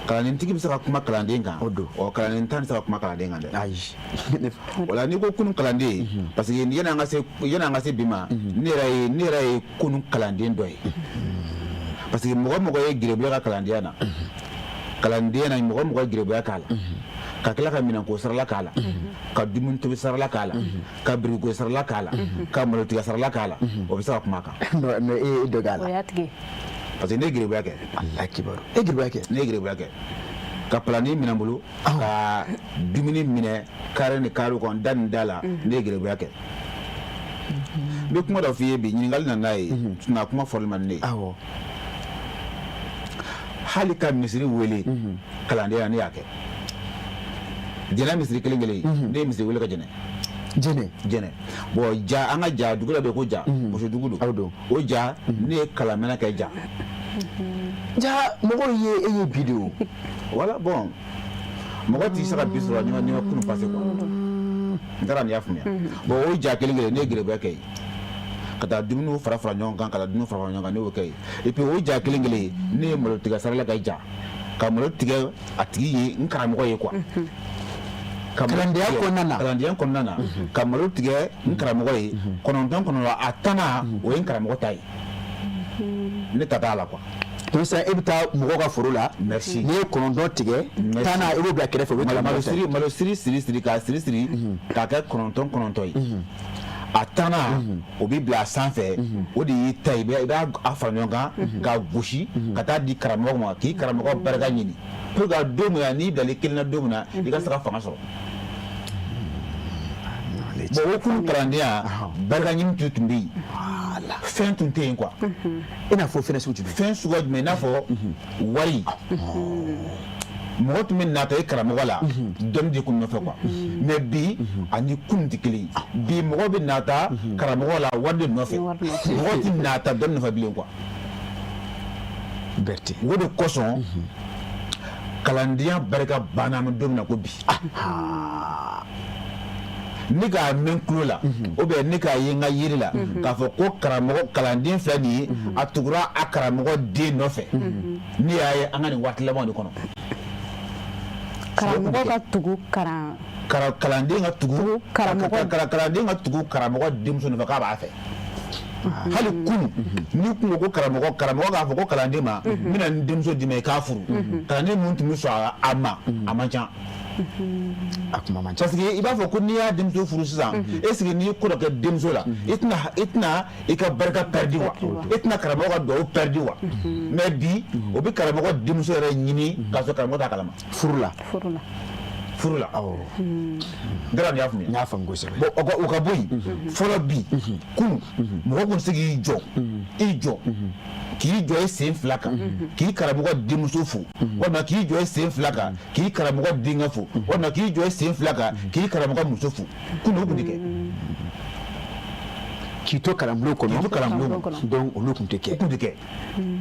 Kalandentigi bɛ se ka kuma kalanden kan. O don. Ɔ, kalanden tan tɛ se ka kuma kalanden kan dɛ. Ayi. Wala n'i ko kunun kalanden, parce que yanni an ka se bi ma, ne yɛrɛ ye kunun kalanden dɔ ye. Parce que mɔgɔ mɔgɔ ye gerebuya ka kalandenya na, kalandenya na mɔgɔ mɔgɔ ye gerebuya k'a la, ka tila ka minɛnko sarala k'a la, ka dumuni tobi sarala k'a la, ka biriko sarala k'a la, ka malotigɛ sarala k'a la, o bɛ se ka kuma a kan. Mais e ye dɔ k'a la. O y'a tigɛ. Parce que ne ye gerebuya kɛ. Ala kibaru. E gerebuya kɛ? Ne ye gerebuya kɛ. Ka palani minɛ n bolo, ka dumuni minɛ kare ni kare kɔnɔ, da ni da la, ne ye gerebuya kɛ. N bɛ kuma dɔ f'i ye bi, ɲininkali nana ye, sinon a kuma fɔli man di ne ye. Awɔ. Hali ka misiri wele kalandenya, ne y'a kɛ. Jɛnɛ misiri kelen kelen, ne ye misiri wele ka jɛnɛ. Jɛnɛ. Jɛnɛ. Bon, ja, an ka ja dugu dɔ bɛ yen ko ja, muso dugu don. Aw don. O ja, ne ye kalanminɛn kɛ ja. Ja, mɔgɔw ye e ye bi de o. Voilà, bon. Mɔgɔ t'i se ka bi sɔrɔ n'i ma kunun passé quoi. N taara nin y'a faamuya. Bon, o ja kelen kelen, ne ye gerebuya kɛ yen. Ka taa dumuniw fara fara ɲɔgɔn kan, ka taa dumuni fara fara ɲɔgɔn kan, ne y'o kɛ yen. Et puis o ja kelen kelen, ne ye malo tigɛ sarala kɛ ja. Ka malo tigɛ a tigi ye, n karamɔgɔ ye quoi. Kalandenya kɔnɔna na. Kalandenya kɔnɔna na, ka malo tigɛ n karamɔgɔ ye, 9 9, a 10nan o ye n karamɔgɔ ta ye. Ne ta t'a la quoi. Donc sisan e bɛ taa mɔgɔw ka foro la. Merci. N'i ye 9 tigɛ, 10nan i b'o bila kɛrɛfɛ, o bɛ karamɔgɔ ta ye. Malo siri siri siri k'a siri siri k'a kɛ 9 9 ye. A 10nan o bɛ bila a sanfɛ, o de y'i ta ye, i b'a fara ɲɔgɔn kan k'a gosi ka taa di karamɔgɔ ma, k'i karamɔgɔ barika ɲini pour que don min na n'i bilali kelen na don min na, i ka se ka fanga sɔrɔ. Bon, o kun kalandenya barika ɲini tun bɛ yen, fɛn tun tɛ yen quoi. I n'a fɔ fɛn sugu jumɛn? Fɛn suguya jumɛn? I n'a fɔ wari. Mɔgɔ tun bɛ nata i karamɔgɔ la dɔnni de kun nɔfɛ quoi. Mais bi ani kun tɛ kelen ye. Bi mɔgɔ bɛ nata karamɔgɔ la wari de nɔfɛ, mɔgɔ tɛ nata dɔnni nɔfɛ bilen quoi. Berete. O de kosɔn kalandenya barika banna an bɛ don min na ko bi. Ne k'a mɛn tulo la, ou bien ne k'a ye n ka yiri la, k'a fɔ ko karamɔgɔ kalanden filɛ nin ye, a tugura a karamɔgɔ den nɔfɛ, ne y'a ye an ka nin waati labanw de kɔnɔ. Karamɔgɔ ka tugu karan kalanden ka tugu karamɔgɔ, kalanden ka tugu karamɔgɔ denmuso nɔfɛ k'a b'a fɛ. Hali kunu, n'i kun ko karamɔgɔ, karamɔgɔ k'a fɔ ko kalanden ma, n bɛna n denmuso d'i ma, i k'a furu, kalanden mun tun bɛ sɔn a ma, a man ca. A kuma man ca. Parce que i b'a fɔ ko n'i y'a denmuso furu sisan, est ce que n'i ye ko dɔ kɛ denmuso la, i tɛna i ka barika perdu wa? E tɛna karamɔgɔ ka duwawu perdu wa? Mais bi, o bɛ karamɔgɔ denmuso yɛrɛ ɲini k'a sɔrɔ karamɔgɔ t'a kalama. Furu la. Furu la. Furu la. N taara nin y'a faamuya. N y'a faamu kosɛbɛ. Bon, o ka bɔ yen fɔlɔ. Bi, kunun, mɔgɔ kun se k'i jɔ, i jɔ, k'i jɔ i sen fila kan k'i karamɔgɔ denmuso fo, walima k'i jɔ i sen fila kan k'i karamɔgɔ denkɛ fo, walima k'i jɔ i sen fila kan k'i karamɔgɔ muso fo. Kunun, o kun tɛ kɛ. K'i to kalanbulon kɔnɔ. K'i to kalanbulon kɔnɔ. Donc olu tun tɛ kɛ. O kun tɛ kɛ.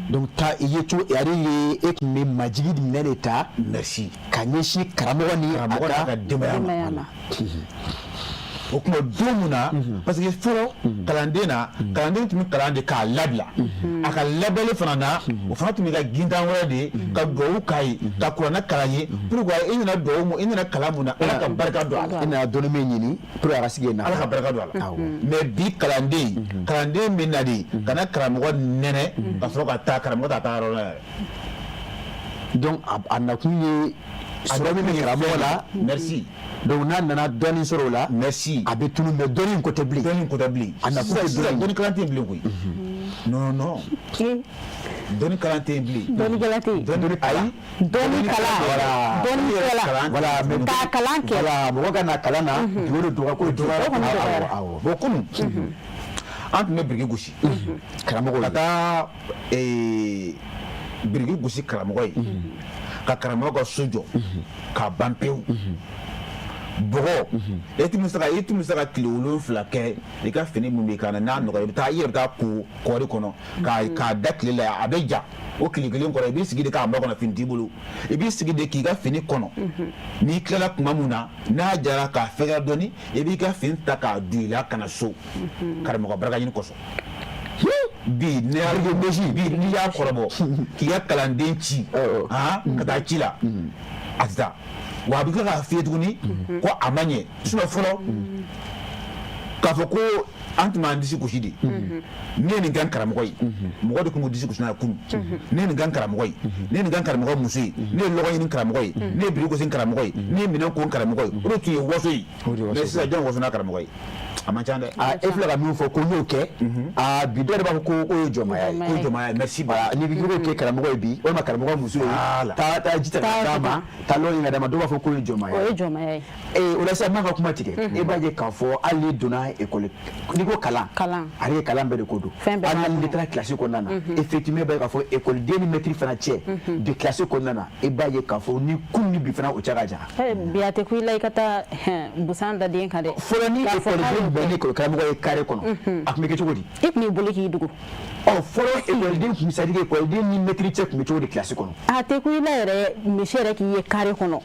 Donc taa i ye cogo ale ye, e tun bɛ majigi minɛ de ta. Merci. Ka ɲɛsin karamɔgɔ ni a karamɔgɔ n'a ka denbaya ma. O tuma don mun na? Parce que fɔlɔ, kalanden na, kalanden tun bɛ kalan de k'a labila. A ka labɛnni fana na, o fana tun bɛ ka gintan wɛrɛ de ye, ka duwawu k'a ye, ka kuranɛ kalan ye. Pourquoi? I nana duwawu mun, i nana kalan mun na, Ala ka barika don a la. I nana dɔnni min ɲini pour a ka sigi yen na. Ala ka barika don a la. Mais bi, kalanden bɛ na de ka na karamɔgɔ nɛnɛ ka sɔrɔ ka taa. Karamɔgɔ t'a taa yɔrɔ la yɛrɛ. Donc a nakun ye sɔrɔ min bɛ karamɔgɔ la. Merci. Donc n'a nana dɔɔni sɔrɔ o la. Merci. A bɛ tunu, mais dɔnni in ko tɛ bilen. Dɔnni ko tɛ bilen. A nakun tɛ sisan dɔnni. Dɔnni kalan tɛ yen bilen koyi. Non, non, dɔnni kalan tɛ yen bilen. Dɔnni kalan tɛ yen. Dɔnni, ayi. Dɔnni kalan. Voilà. Dɔnni kɛla. Voilà, mais k'a kalan kɛ. Voilà, mɔgɔ ka na kalan na, dugu de dɔgɔ ko dɔgɔyara. O kɔni dɔgɔyara. Awɔ. Bon, kunun, an tun bɛ biriki gosi. Karamɔgɔw ka ye. Taa biriki gosi karamɔgɔ ye, ka karamɔgɔ ka so jɔ k'a ban pewu. Bɔgɔ, e tun bɛ se ka tile 7 kɛ i ka fini min b'i kan na, n'a nɔgɔya, i bɛ taa, i yɛrɛ bɛ taa ko kɔɔri kɔnɔ k'a da tile la, a bɛ ja. O tile kelen kɔrɔ, i b'i sigi de k'a makɔnɔ, fini t'i bolo, i b'i sigi de k'i ka fini kɔnɔ. N'i tilala tuma min na, n'a jara k'a fɛgɛya dɔɔni, i b'i ka fini ta k'a don i la ka na so, karamɔgɔ barika ɲini kosɔn. Bi, ne y'a bi, n'i y'a kɔrɔbɔ k'i ka kalanden ci, han, ka taa ci la, a tɛ taa wa. A bɛ tila k'a f'i ye tuguni ko a ma ɲɛ. Sinon fɔlɔ, k'a fɔ ko an tun b'an disi gosi de, ne ye nin kɛ n karamɔgɔ ye. Mɔgɔ de tun b'u disi gosi n'a ye kunun: ne ye nin kɛ n karamɔgɔ ye, ne ye nin kɛ n karamɔgɔ muso ye, ne ye lɔgɔ ɲini n karamɔgɔ ye, ne ye biriki gosi n karamɔgɔ ye, ne ye minɛn ko n karamɔgɔ ye. O de tun ye waso ye. Mais sisan, jɔn waso n'a karamɔgɔ ye? A man ca dɛ. Aa, e filɛ ka min fɔ ko n y'o kɛ, aa, bi dɔw de b'a fɔ ko o ye jɔnmaya ye. Ko jɔnmaya ye, merci. Voilà, n'i ko k'o kɛ karamɔgɔ ye bi, walima karamɔgɔ muso ye, Voilà. taa ji ta ka d'a ma, taa lɔgɔ ɲini ka d'a ma, dɔw b'a fɔ k'o ye jɔnmaya O ye. ye jɔnmaya ye. Ee, o la sisan, n b'a ka kuma tigɛ. E b'a ye k'a fɔ hali n'i donna école, n'i ko kalan, Kalan. Ale ye kalan bɛɛ de ko don. Fɛn bɛɛ Hali b'a n'i kɔnɔ. taara classe kɔnɔna na, effectivement, e b'a ye k'a fɔ école ni maître fana cɛ bi, classe kɔnɔna na, e b'a ye k'a fɔ ni kun ni bi fana, o cɛ ka jan. Bi, a tɛ ku i la i ka taa hɛn, busan da den kan dɛ. Fɔlɔ, ni K'a fɔ k'a école y'o bɛn kɛ. ni école karamɔgɔ ye carré kɔnɔ, a tun bɛ kɛ cogo di? I tun b'i bolo k'i dogo. Ɔ, fɔlɔ, école tun, c'est à dire école ni maître cɛ tun bɛ cogo di classe kɔnɔ? A tɛ ku i la yɛrɛ, monsieur yɛrɛ k'i ye carré kɔnɔ,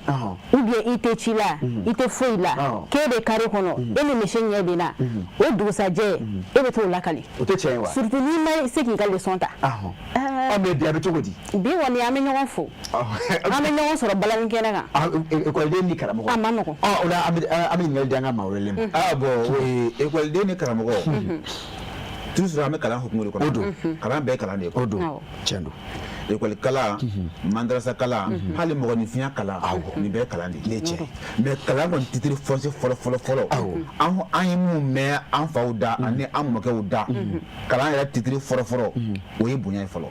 ou bien i tɛ ci la, i tɛ foyi la, k'e bɛ carré kɔnɔ, e ni monsieur ɲɛ bɛ na, o dugusajɛ e bɛ t'o lakali. O tɛ tiɲɛ ye wa? Surtout n'i ma se k'i ka leçon ta. Ɔ, mais bi, a bɛ cogo di? Bi kɔni, an bɛ ɲɔgɔn fo, an bɛ ɲɔgɔn sɔrɔ balani kɛnɛ kan. Ah, école ni karamɔgɔ. A ma nɔgɔn. Ɔ, o la an bɛ ɲininkali di an ka maa welelen ma. Ah bon, école ni karamɔgɔ, toujours an bɛ kalan hukumu de kɔnɔ. O don. Kalan bɛɛ ye kalan de ye. O don. Awɔ. Tiɲɛ don. École kalan, madrasa kalan, hali mɔgɔninfinya kalan, nin bɛɛ ye kalan de ye. Ne tiɲɛ. Mais kalan kɔni titre foncier fɔlɔ fɔlɔ fɔlɔ, an ye mun mɛn an faw da ani an mɔkɛw da, kalan yɛrɛ titre fɔlɔ fɔlɔ, o ye bonya ye fɔlɔ.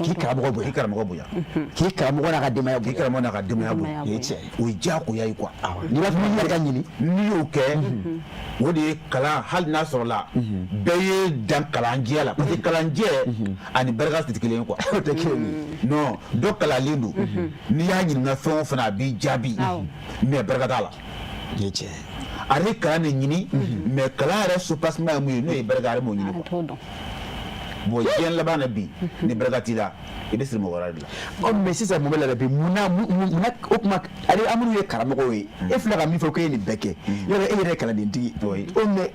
K'i karamɔgɔ bonya. K'i karamɔgɔ bonya. K'i karamɔgɔ n'a ka denbaya K'i bonya. karamɔgɔ n'a ka denbaya bonya. O ye tiɲɛ ye. O ye diyagoya ye quoi. N'i b'a fɛ k'i yɛrɛ ka ɲini. N'i y'o kɛ, o de ye kalan. Hali n'a sɔrɔla bɛɛ ye dan kalanjɛ la, parce que kalanjɛ ani barika tɛ kelen ye quoi. O tɛ kelen ye. Non, dɔ kalanlen don, n'i y'a ɲininka fɛn o fɛn na, a b'i jaabi, mais barika t'a la. O ye tiɲɛ ye. Ale ye kalan de ɲini, mais kalan yɛrɛ soubassement ye mun ye, n'o ye barika, ale m'o ɲini A quoi. t'o dɔn. Bon, diɲɛ laban na bi, ni barika t'i la, i bɛ siri mɔgɔ wɛrɛ de la. Ɔ, mais sisan, mun bɛ la bi? Munna o tuma ale, an minnu ye karamɔgɔw ye, e filɛ ka min fɔ k'e ye nin bɛɛ kɛ, yɔrɔ e yɛrɛ ye kalandentigi? Oui. O, mais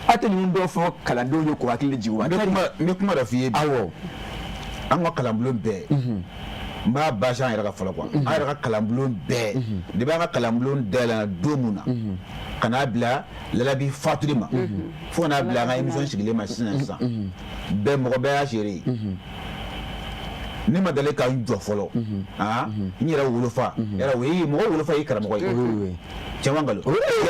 a tɛ ninnu dɔw fɔ kalandenw ye k'u hakili jigin wa? N bɛ kuma dɔ f'i ye bi. Awɔ. An ka kalanbulon bɛɛ, n b'a basi an yɛrɛ ka fɔlɔ quoi, an yɛrɛ ka kalanbulon bɛɛ, depuis an ka kalanbulon dayɛlɛnna don mun na. Ka n'a bila Lalabi fatuli ma, fo ka n'a bila an ka émission sigilen ma sisan sisan, bɛɛ, mɔgɔ bɛɛ y'a seere ye. Ne ma deli ka n jɔ fɔlɔ. Aa, n yɛrɛ wolofa yɛrɛ, o ye mɔgɔ wolofa ye, karamɔgɔ ye. Cɛ ma nkalon,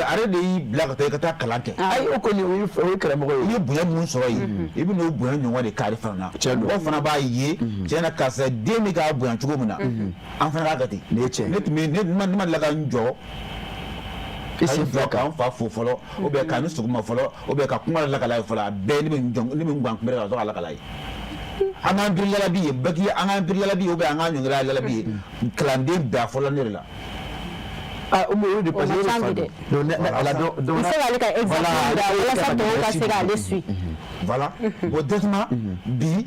ale de y'i bila ka taa i ka taa kalan kɛ. Ayi, o kɔni, o ye karamɔgɔ ye. I ye bonya mun sɔrɔ yen, i bɛ n'o bonya ɲɔgɔn de k'ale fana na. Mɔgɔ fana b'a ye tiɲɛ na, karisa den bɛ k'a bonya cogo min na, an fana k'a kɛ ten. Nin ye tiɲɛ. Ne tun bɛ ne ma deli ka n jɔ I ka sen n fila jɔ k'an fa fo fɔlɔ, ou bien k'a ni sɔgɔma fɔlɔ, ou bien ka kuma lakala ye fɔlɔ. A bɛɛ, ne bɛ n jɔ, ne bɛ n gan kunbɛn ka sɔrɔ k'a lakala ye. An k'an biri lalabi ye bɛɛ k'i an k'an biri lalabi ye, ou bien an k'an ɲɔngiri lalabi ye, kalanden bɛɛ a fɔlɔ ne de la. Ah, o de, parce que O e de ma ca fa bi don. dɛ. Donc ne ala donc I bɛ se k'ale ka exemple yira walasa tɔw ka se k'ale suit. Voilà. Bon, directement bi,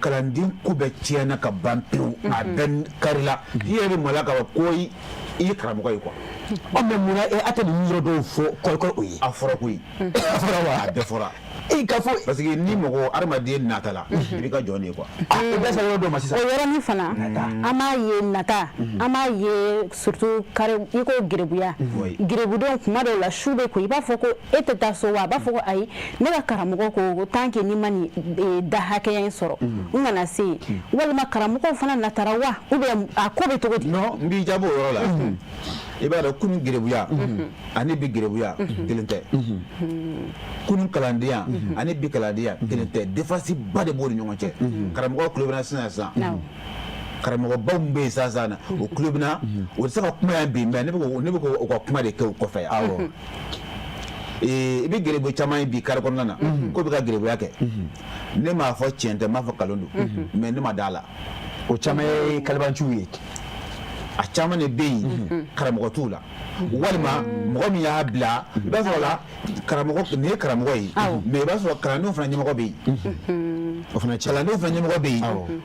kalanden ko bɛɛ tiɲɛna ka ban pewu, a bɛɛ karila. I yɛrɛ bɛ maloya k'a fɔ ko i ye karamɔgɔ ye quoi. Ɔ, mais munna a tɛ ninnu yɔrɔ dɔw fɔ kɔrɔkɔrɔ o ye? A fɔra koyi. A fɔra wa? A bɛɛ fɔra. E ka fɔ. Parce que ni mɔgɔ hadamaden nata la, i b'i ka jɔn de ye quoi. I bɛ se yɔrɔ dɔw ma sisan. O yɔrɔnin fana, an b'a ye nata, an b'a ye surtout carré i ko gerebuya. Gerebudenw, kuma dɔw la, su bɛ ko, i b'a fɔ ko e tɛ taa so wa? A b'a fɔ ko ayi, ne ka karamɔgɔ ko tant que ni ma nin da hakɛya in sɔrɔ, n kana se yen. Walima karamɔgɔw fana natara wa, ou bien a ko bɛ cogo di? Non, n b'i jaabi o yɔrɔ la. I b'a dɔn, kunun gerebuya ani bi gerebuya kelen tɛ. Kunun kalandenya ani bi kalandenya kelen tɛ. Différence ba de b'o ni ɲɔgɔn cɛ. Karamɔgɔ tulo bɛ na sisan sisan, karamɔgɔbaw min bɛ yen sisan sisan na, o tulo bɛ na, o tɛ se ka kuma yan bi, mais ne bɛ k'o ka kuma de kɛ o kɔfɛ yan. I bɛ gerebu caman ye bi carré kɔnɔna na k'o bɛ ka gerebuya kɛ. Ne m'a fɔ tiɲɛ tɛ, n m'a fɔ nkalon don, mais ne ma da a la. O caman ye kalibanciw ye. A caman de bɛ yen, karamɔgɔ t'u la, walima mɔgɔ min y'a bila, i b'a sɔrɔ la karamɔgɔ nin ye karamɔgɔ ye, mais i b'a sɔrɔ kalandenw fana ɲɛmɔgɔ bɛ yen. O fana tiɲɛ. Kalandenw fana ɲɛmɔgɔ bɛ yen,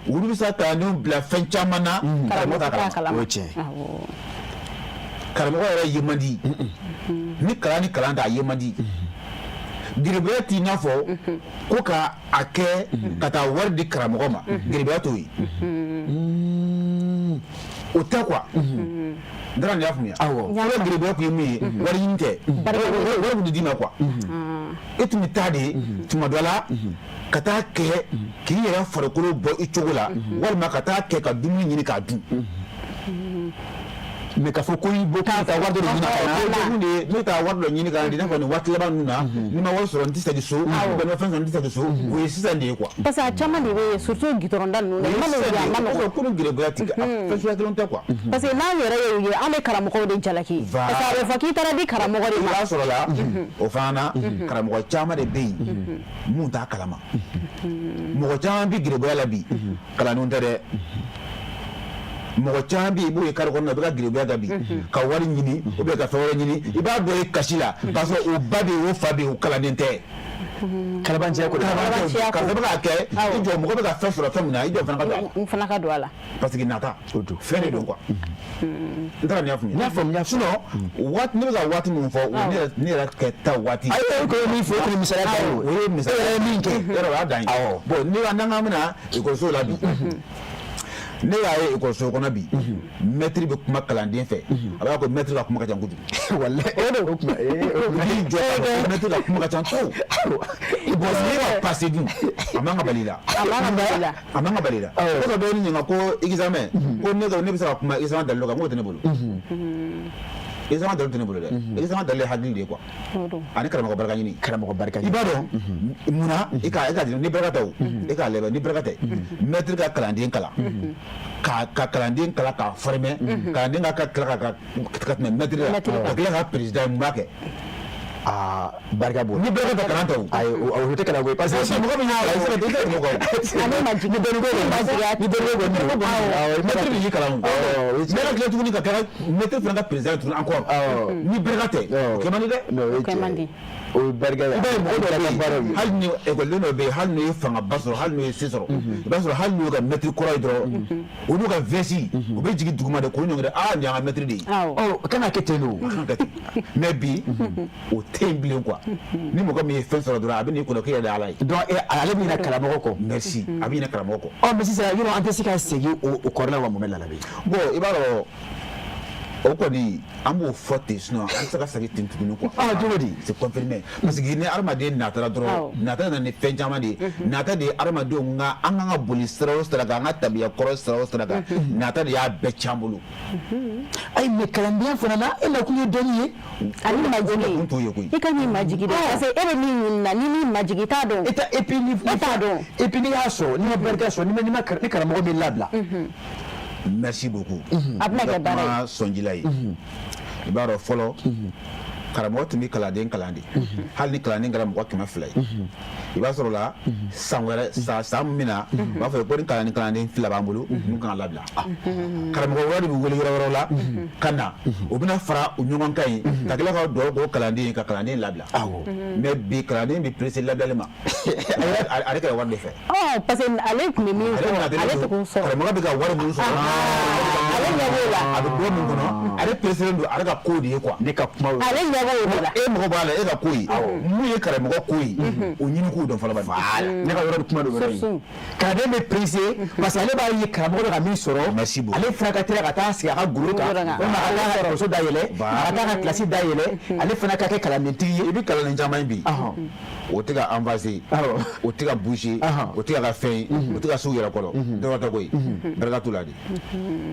olu bɛ se ka kalandenw bila fɛn caman na, karamɔgɔ t'a kalama. O ye tiɲɛ. Karamɔgɔ yɛrɛ ye man di ni kalan ni kalan tɛ, a ye man di. Gerebuya t'i n'a fɔ ko ka a kɛ ka taa wari di karamɔgɔ ma. Gerebuya t'o ye, o tɛ quoi. N taara nin y'a faamuya. Fɔlɔ gerebuya tun ye mun ye? Wari ɲini tɛ, wari tun tɛ d'i ma quoi. E tun bɛ taa de tuma dɔ la ka taa kɛ k'i yɛrɛ farikolo bɔ i cogo la, walima ka taa kɛ ka dumuni ɲini k'a dun. Mais k'a fɔ ko i bɔ k'i taa wari dɔ de ɲini ka na. Mun de ye ne taa wari dɔ ɲini ka na di? I n'a fɔ nin waati laban ninnu na, ni ma wari sɔrɔ, n tɛ segin so, ou bien ni ma fɛn sɔrɔ, n tɛ segin so. O ye sisan de ye quoi. Parce que a caman de bɛ yen, surtout goudron da ninnu na, i ma n'o ye, a ma nɔgɔn. Kunun gerebuya tɛ fɛn suguya kelen tɛ quoi. Parce que n'an yɛrɛ ye u ye, an bɛ karamɔgɔw de jalaki, parce que a bɛ fɔ k'i taara di karamɔgɔ de I ma. b'a sɔrɔ la, o fana na, karamɔgɔ caman de bɛ yen mun t'a kalama. Mɔgɔ caman bɛ gerebuya la bi, kalandenw tɛ dɛ. Mɔgɔ caman bɛ yen, i b'o ye carré kɔnɔna na, u bɛ ka gerebuya kɛ bi ka wari ɲini ou bien ka fɛn wɛrɛ ɲini. I b'a dɔn ye kasi la k'a sɔrɔ o ba bɛ yen, o fa bɛ yen, o kalanden tɛ. Kalabanciya ko de. Kalabanciya ko. Karisa bɛ k'a kɛ, i jɔ, mɔgɔ bɛ ka fɛn sɔrɔ fɛn min na, i jɔ fana ka don a la. N fana ka don a la. Parce que nata fɛn de don quoi. N taara nin y'a faamuya. N y'a faamuya. Sinon waati, ne bɛ ka waati min fɔ, o ne yɛrɛ kɛ ta waati. Ayi, e ko ye min fɔ, o tun ye misaliya ta ye o. O ye misaliya. E yɛrɛ ye min kɛ. Yɔrɔ o y'a dan ye. Bon, ni n'an k'an bɛna ekɔliso la bi, ne y'a ye ekɔliso kɔnɔ bi, mɛtiri bɛ kuma kalanden fɛ, a b'a fɔ ko mɛtiri ka kuma ka ca kojugu. Walayi, o de o kuma o kuma. I jɔ k'a fɔ ko mɛtiri ka kuma ka ca trop. Bon, n'i ma passé dun, a man ka bali i la. A man ka bali i la. A man ka bali i la. Ko dɔ bɛ ne ɲininka ko examen, ko ne ka ne bɛ se ka kuma examen dalilu kan, n k'o tɛ ne bolo. Examen dalilu tɛ ne bolo dɛ. Examen dalilu ye hakili de ye quoi. Ani karamɔgɔ barika ɲini. Karamɔgɔ barika ɲini. I b'a dɔn munna e ka ni barika tɛ o, e k'a lajɛ ni barika tɛ. Mɛtiri ka kalanden kalan, ka kalanden kalan k'a former, kalanden ka tila ka tɛmɛ mɛtiri la, ka tila ka président ye, mun b'a kɛ? Aa, barika b'o la. Ni barika tɛ kalan tɛ o. Ayi, o tɛ kalan ko ye, parce que mɔgɔ min y'a la, i tɛ se ka i tɛ se ka tɛmɛ o kan. Ale ma jigin. Ni dɔnni ko kɔni, ni dɔnni ko kɔni. Awɔ, mɛtiri bɛ y'i kalan o. Ne ka tila tuguni ka kɛ mɛtiri fana ka président tuguni encore. Ni barika tɛ, o kɛ man di dɛ. Non, o ye O kɛ man tiɲɛ di. ye. O ye barika ye. I b'a ye mɔgɔ dɔw bɛ baaraw yen, ye. hali ni ekɔliden dɔw bɛ yen, hali n'u ye fangaba sɔrɔ, hali n'u ye se sɔrɔ, i b'a sɔrɔ hali n'u ka mɛtiri kɔrɔ ye dɔrɔn, u n'u ka veste, u bɛ jigin duguma de k'o ɲɔngiri: aa, nin y'an ka mɛtiri de ye. Ɔ, o kan ka kɛ ten de o. A kan ka kɛ ten, mais bi o tɛ yen bilen quoi. Ni mɔgɔ min ye fɛn sɔrɔ dɔrɔn, a bɛ n'i kunna k'e yɛrɛ de ye Ala ye. Donc ale bɛ ɲinɛ karamɔgɔ kɔ. Merci, a bɛ ɲinɛ karamɔgɔ kɔ. Ɔ, mais sisan yɔrɔ an tɛ se ka segin o kɔrɔ la wa, Mohamed Lalabi? Bon, i b'a dɔn, O kɔni, an b'o fɔ ten, sinon an tɛ se ka segin ten tuguni quoi. Ah, cogo di? C'est confirmé, parce que ni hadamaden natara dɔrɔn, nata nana ni fɛn caman de ye. Nata de ye hadamadenw ka an kan ka boli sira o sira kan, an ka tabiya kɔrɔ sira o sira kan, nata de y'a bɛɛ c'an bolo. Ayi, mais kalandenya fana na, e nakun ye dɔnni ye. Ani majigi. Kun t'o ye koyi. I ka n'i majigi dɛ, parce que e bɛ min ɲini na, ni min majigi, i t'a dɔn. E ta, et puis ni E t'a dɔn. Et puis n'i y'a sɔrɔ, n'i ma barika sɔrɔ, ni karamɔgɔ b'i labila. Merci beaucoup. A bɛna kɛ baara ye. Kuma sɔnjila ye. I b'a dɔn, fɔlɔ karamɔgɔ tun bɛ kalanden kalan de, hali ni kalanden kɛra mɔgɔ 200 ye, i b'a sɔrɔ la san wɛrɛ, san san min na, u b'a fɔ ko ni kalanden fila b'an bolo, ninnu kan ka labila. Karamɔgɔ wɛrɛ de bɛ wele yɔrɔ wɛrɛw la ka na, o bɛna fara u ɲɔgɔn kan yen, ka tila ka dugawu k'o kalanden ye, ka kalanden labila. Mais bi, kalanden bɛ pressé labilali ma, ale kɛra wari de fɛ. Ɔ, parce que ale tun bɛ min Ale sɔrɔ, nana ale tɛ k'o sɔrɔ. Karamɔgɔ bɛ ka wari min sɔrɔ, Ale ɲɛ b'o la. A bɛ bɔ min kɔnɔ, ale pressé don ale ka ko de ye quoi. Ne ka kuma. Ale ɲɛ b'o de la. E mɔgɔ b'a la, e ka ko ye mun ye? Karamɔgɔ ko ye, o ɲini k'o dɔn fɔlɔ bani. Ne ka yɔrɔ bɛ kuma dɔ wɛrɛ ye. Kalanden bɛ pressé parce que ale b'a ye karamɔgɔ bɛ ka min sɔrɔ. Merci beaucoup. Ale fana ka teliya ka taa sigi a ka golo kan, Golo kan. walima a ka taa ka ekɔliso dayɛlɛ, a ka taa ka kilasi dayɛlɛ, ale fana ka kɛ kalandentigi ye. I bɛ kalanden caman ye bi, o tɛ ka avancer, o tɛ ka bouger, o tɛ ka ka fɛn ye, o tɛ ka s'u yɛrɛ kɔrɔ, dɔwɛrɛ tɛ koyi, barika t'u la de.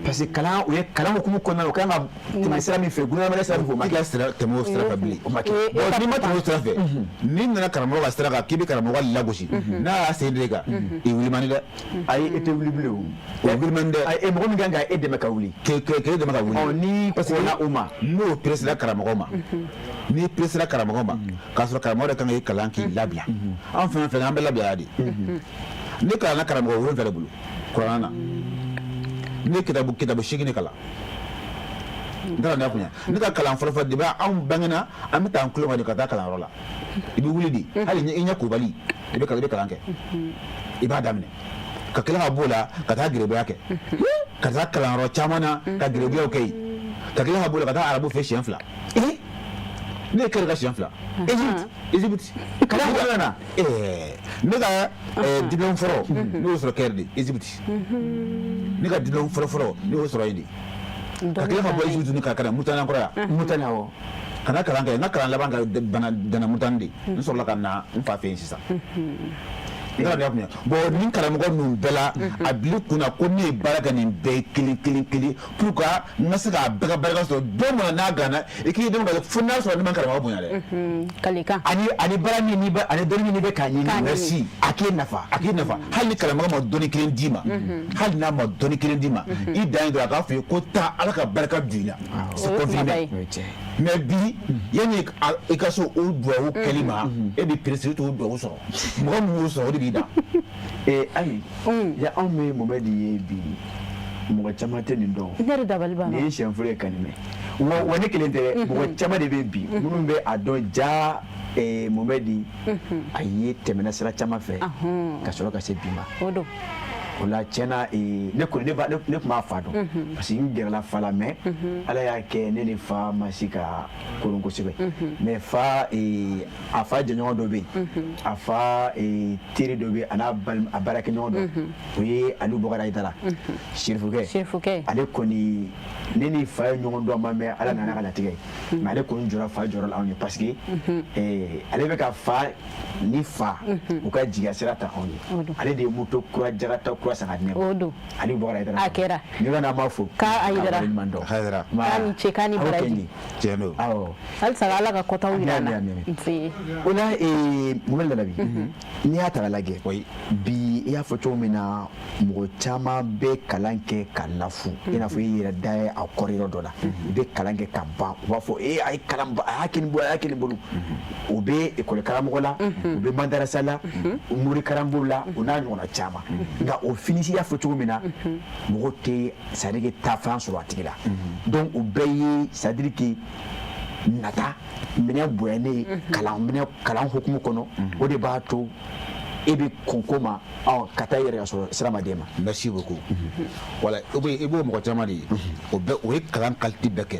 Parce que kalan, o ye kalan hukumu kɔnɔna na, o kan ka tɛmɛ sira min fɛ, gouvernement sira min fɛ, o ma I kɛ. ka sira tɛmɛ o sira fɛ bilen. O ma kɛ. Bon, n'i ma tɛmɛ o sira fɛ, n'i nana karamɔgɔ ka sira kan k'i bɛ karamɔgɔ lagosi, n'a y'a sen da i kan, i wuli man di dɛ. Ayi, e tɛ wuli bilen o. O wuli man di dɛ. Ayi, e mɔgɔ min kan ka e dɛmɛ ka wuli. K'e dɛmɛ ka wuli. Ɔ, ni parce que kɔnna o ma. N'o presséra karamɔgɔ ma, n'i presséra karamɔgɔ ma k'a sɔrɔ karamɔgɔ de kan k'i kalan k'i labila, an fɛn o fɛn, an bɛ labila de. Ne kalanna karamɔgɔ 7 de bolo kuranna na. Ne ye kitabu 8 de kalan. N taara n'a kunya, ne ka kalan fɔlɔ fɔlɔ, depuis anw bangena, an bɛ taa an tulo ma de ka taa kalanyɔrɔ la. I bɛ wuli de, hali i ɲɛ kobali, i bɛ kalan kɛ, i b'a daminɛ, ka tila ka b'o la ka taa gerebuya kɛ, ka taa kalanyɔrɔ caman na ka gerebuyaw kɛ yen, ka tila ka b'o la ka taa arabu fɛ siɲɛ 2. Ne ye Caire ka siɲɛ 2, Égypte, Égypte Kalan kɔnɔna na. Ne ka diplôme fɔlɔ, ne y'o sɔrɔ Caire de, Égypte. Ne ka diplôme fɔlɔ fɔlɔ, ne y'o sɔrɔ yen de, ka tila ka bɔ Égypte ni ka na Mauritanie kɔrɔ yan. Mauritanie, awɔ. Ka na kalan kɛ. N ka kalan laban ka bana dana Mauritanie de, n sɔrɔla ka na n fa fɛ yen sisan. N taara nin faamuya. Bon, nin karamɔgɔ ninnu bɛɛ la, a bil'i kunna ko ne ye baara kɛ nin bɛɛ ye kelen kelen kelen pour que n ka se k'a bɛɛ ka barika sɔrɔ. Don min na n'a ganna, i k'i denw ka fo n'a sɔrɔ ne ma karamɔgɔ bonya dɛ. Kalikan. Ani baara min n'i bɛ, ani dɔnni min n'i bɛ k'a ɲini. K'a ɲini. Merci. A k'e nafa. A k'i nafa. Hali ni karamɔgɔ ma dɔnni kelen d'i ma, hali n'a ma dɔnni kelen d'i ma, i dan ye dɔrɔn a k'a fɔ i ye ko taa, Ala ka barika don i la, c'est O ye kumaba confirmé. ye. O ye tiɲɛ ye. Mais bi, yanni i ka se o duwawu kɛli ma, e bɛ pressé, i t'o duwawu sɔrɔ. Mɔgɔ min y'o sɔrɔ, o de b'i dan. Ayi, ya anw bɛ Mohamed ye bi, mɔgɔ caman tɛ nin dɔn. Ne yɛrɛ dabali banna. Nin ye siɲɛ fɔlɔ ye ka nin mɛn. Wa ne kelen tɛ dɛ, mɔgɔ caman de bɛ bi minnu bɛ a dɔn ja Mohamed a ye tɛmɛna sira caman fɛ ka sɔrɔ ka se bi ma. O don. O la tiɲɛna, ne kɔni ne tun b'a fa dɔn, parce que n gɛrɛla fa la, mais Ala y'a kɛ ne ni fa ma se ka koron kosɛbɛ. Mais fa, a fa jɛɲɔgɔn dɔ bɛ yen, a fa teri dɔ bɛ yen, a n'a balima, a baarakɛɲɔgɔn dɔ, o ye Aliou Bɔkari Ayidara, Serifukɛ. Serifukɛ. Ale kɔni, ne ni fa ye ɲɔgɔn dɔn, ma mɛn, Ala nana ka latigɛ, mais ale kɔni jɔra fa jɔyɔrɔ la anw ye, parce que ale bɛ ka fa ni fa u ka jigiya sira ta anw ye. Ale de ye moto kura Jakarta kura san ka di ne ma. O don. Aliou Bɔkari Ayidara. A kɛra. Ni ka n'an b'a fo. K'a Ayidara. K'a waleɲuman dɔn. Hayidara. K'a ni ce, k'a ni Aw baraji. kɛ nin. Tiɲɛ don. Awɔ. Halisa Ala ka kɔtaw yira an na. Amin, amin, amin. Nse. O la, Mohamed Lalabi, n'i y'a ta k'a lajɛ, Oui. bi i y'a fɔ cogo min na, mɔgɔ caman bɛ kalan kɛ ka lafu, i n'a fɔ i yɛrɛ da ye a kɔrɔ yɔrɔ dɔ la, i bɛ kalan kɛ ka ban, u b'a fɔ ee, a ye kalan ba, a y'a kɛ nin bolo, a y'a kɛ nin bolo. O bɛ ekɔli karamɔgɔ la, o bɛ madarasa la, mori karamɔgɔw la, o n'a ɲɔgɔnna caman. Nka o finisi, i y'a fɔ cogo min na, mɔgɔw tɛ, c'est à dire que taafan sɔrɔ a tigi la. Donc o bɛɛ ye, c'est à dire que nata minɛn bonyanen kalan minɛn kalan hukumu kɔnɔ, o de b'a to e bɛ kɔn ko ma, ɔ, ka taa i yɛrɛ ka sɔrɔ sira ma d'e ma. Merci beaucoup. Voilà, i b'o mɔgɔ caman de ye, o bɛɛ o ye kalan qualité bɛɛ kɛ,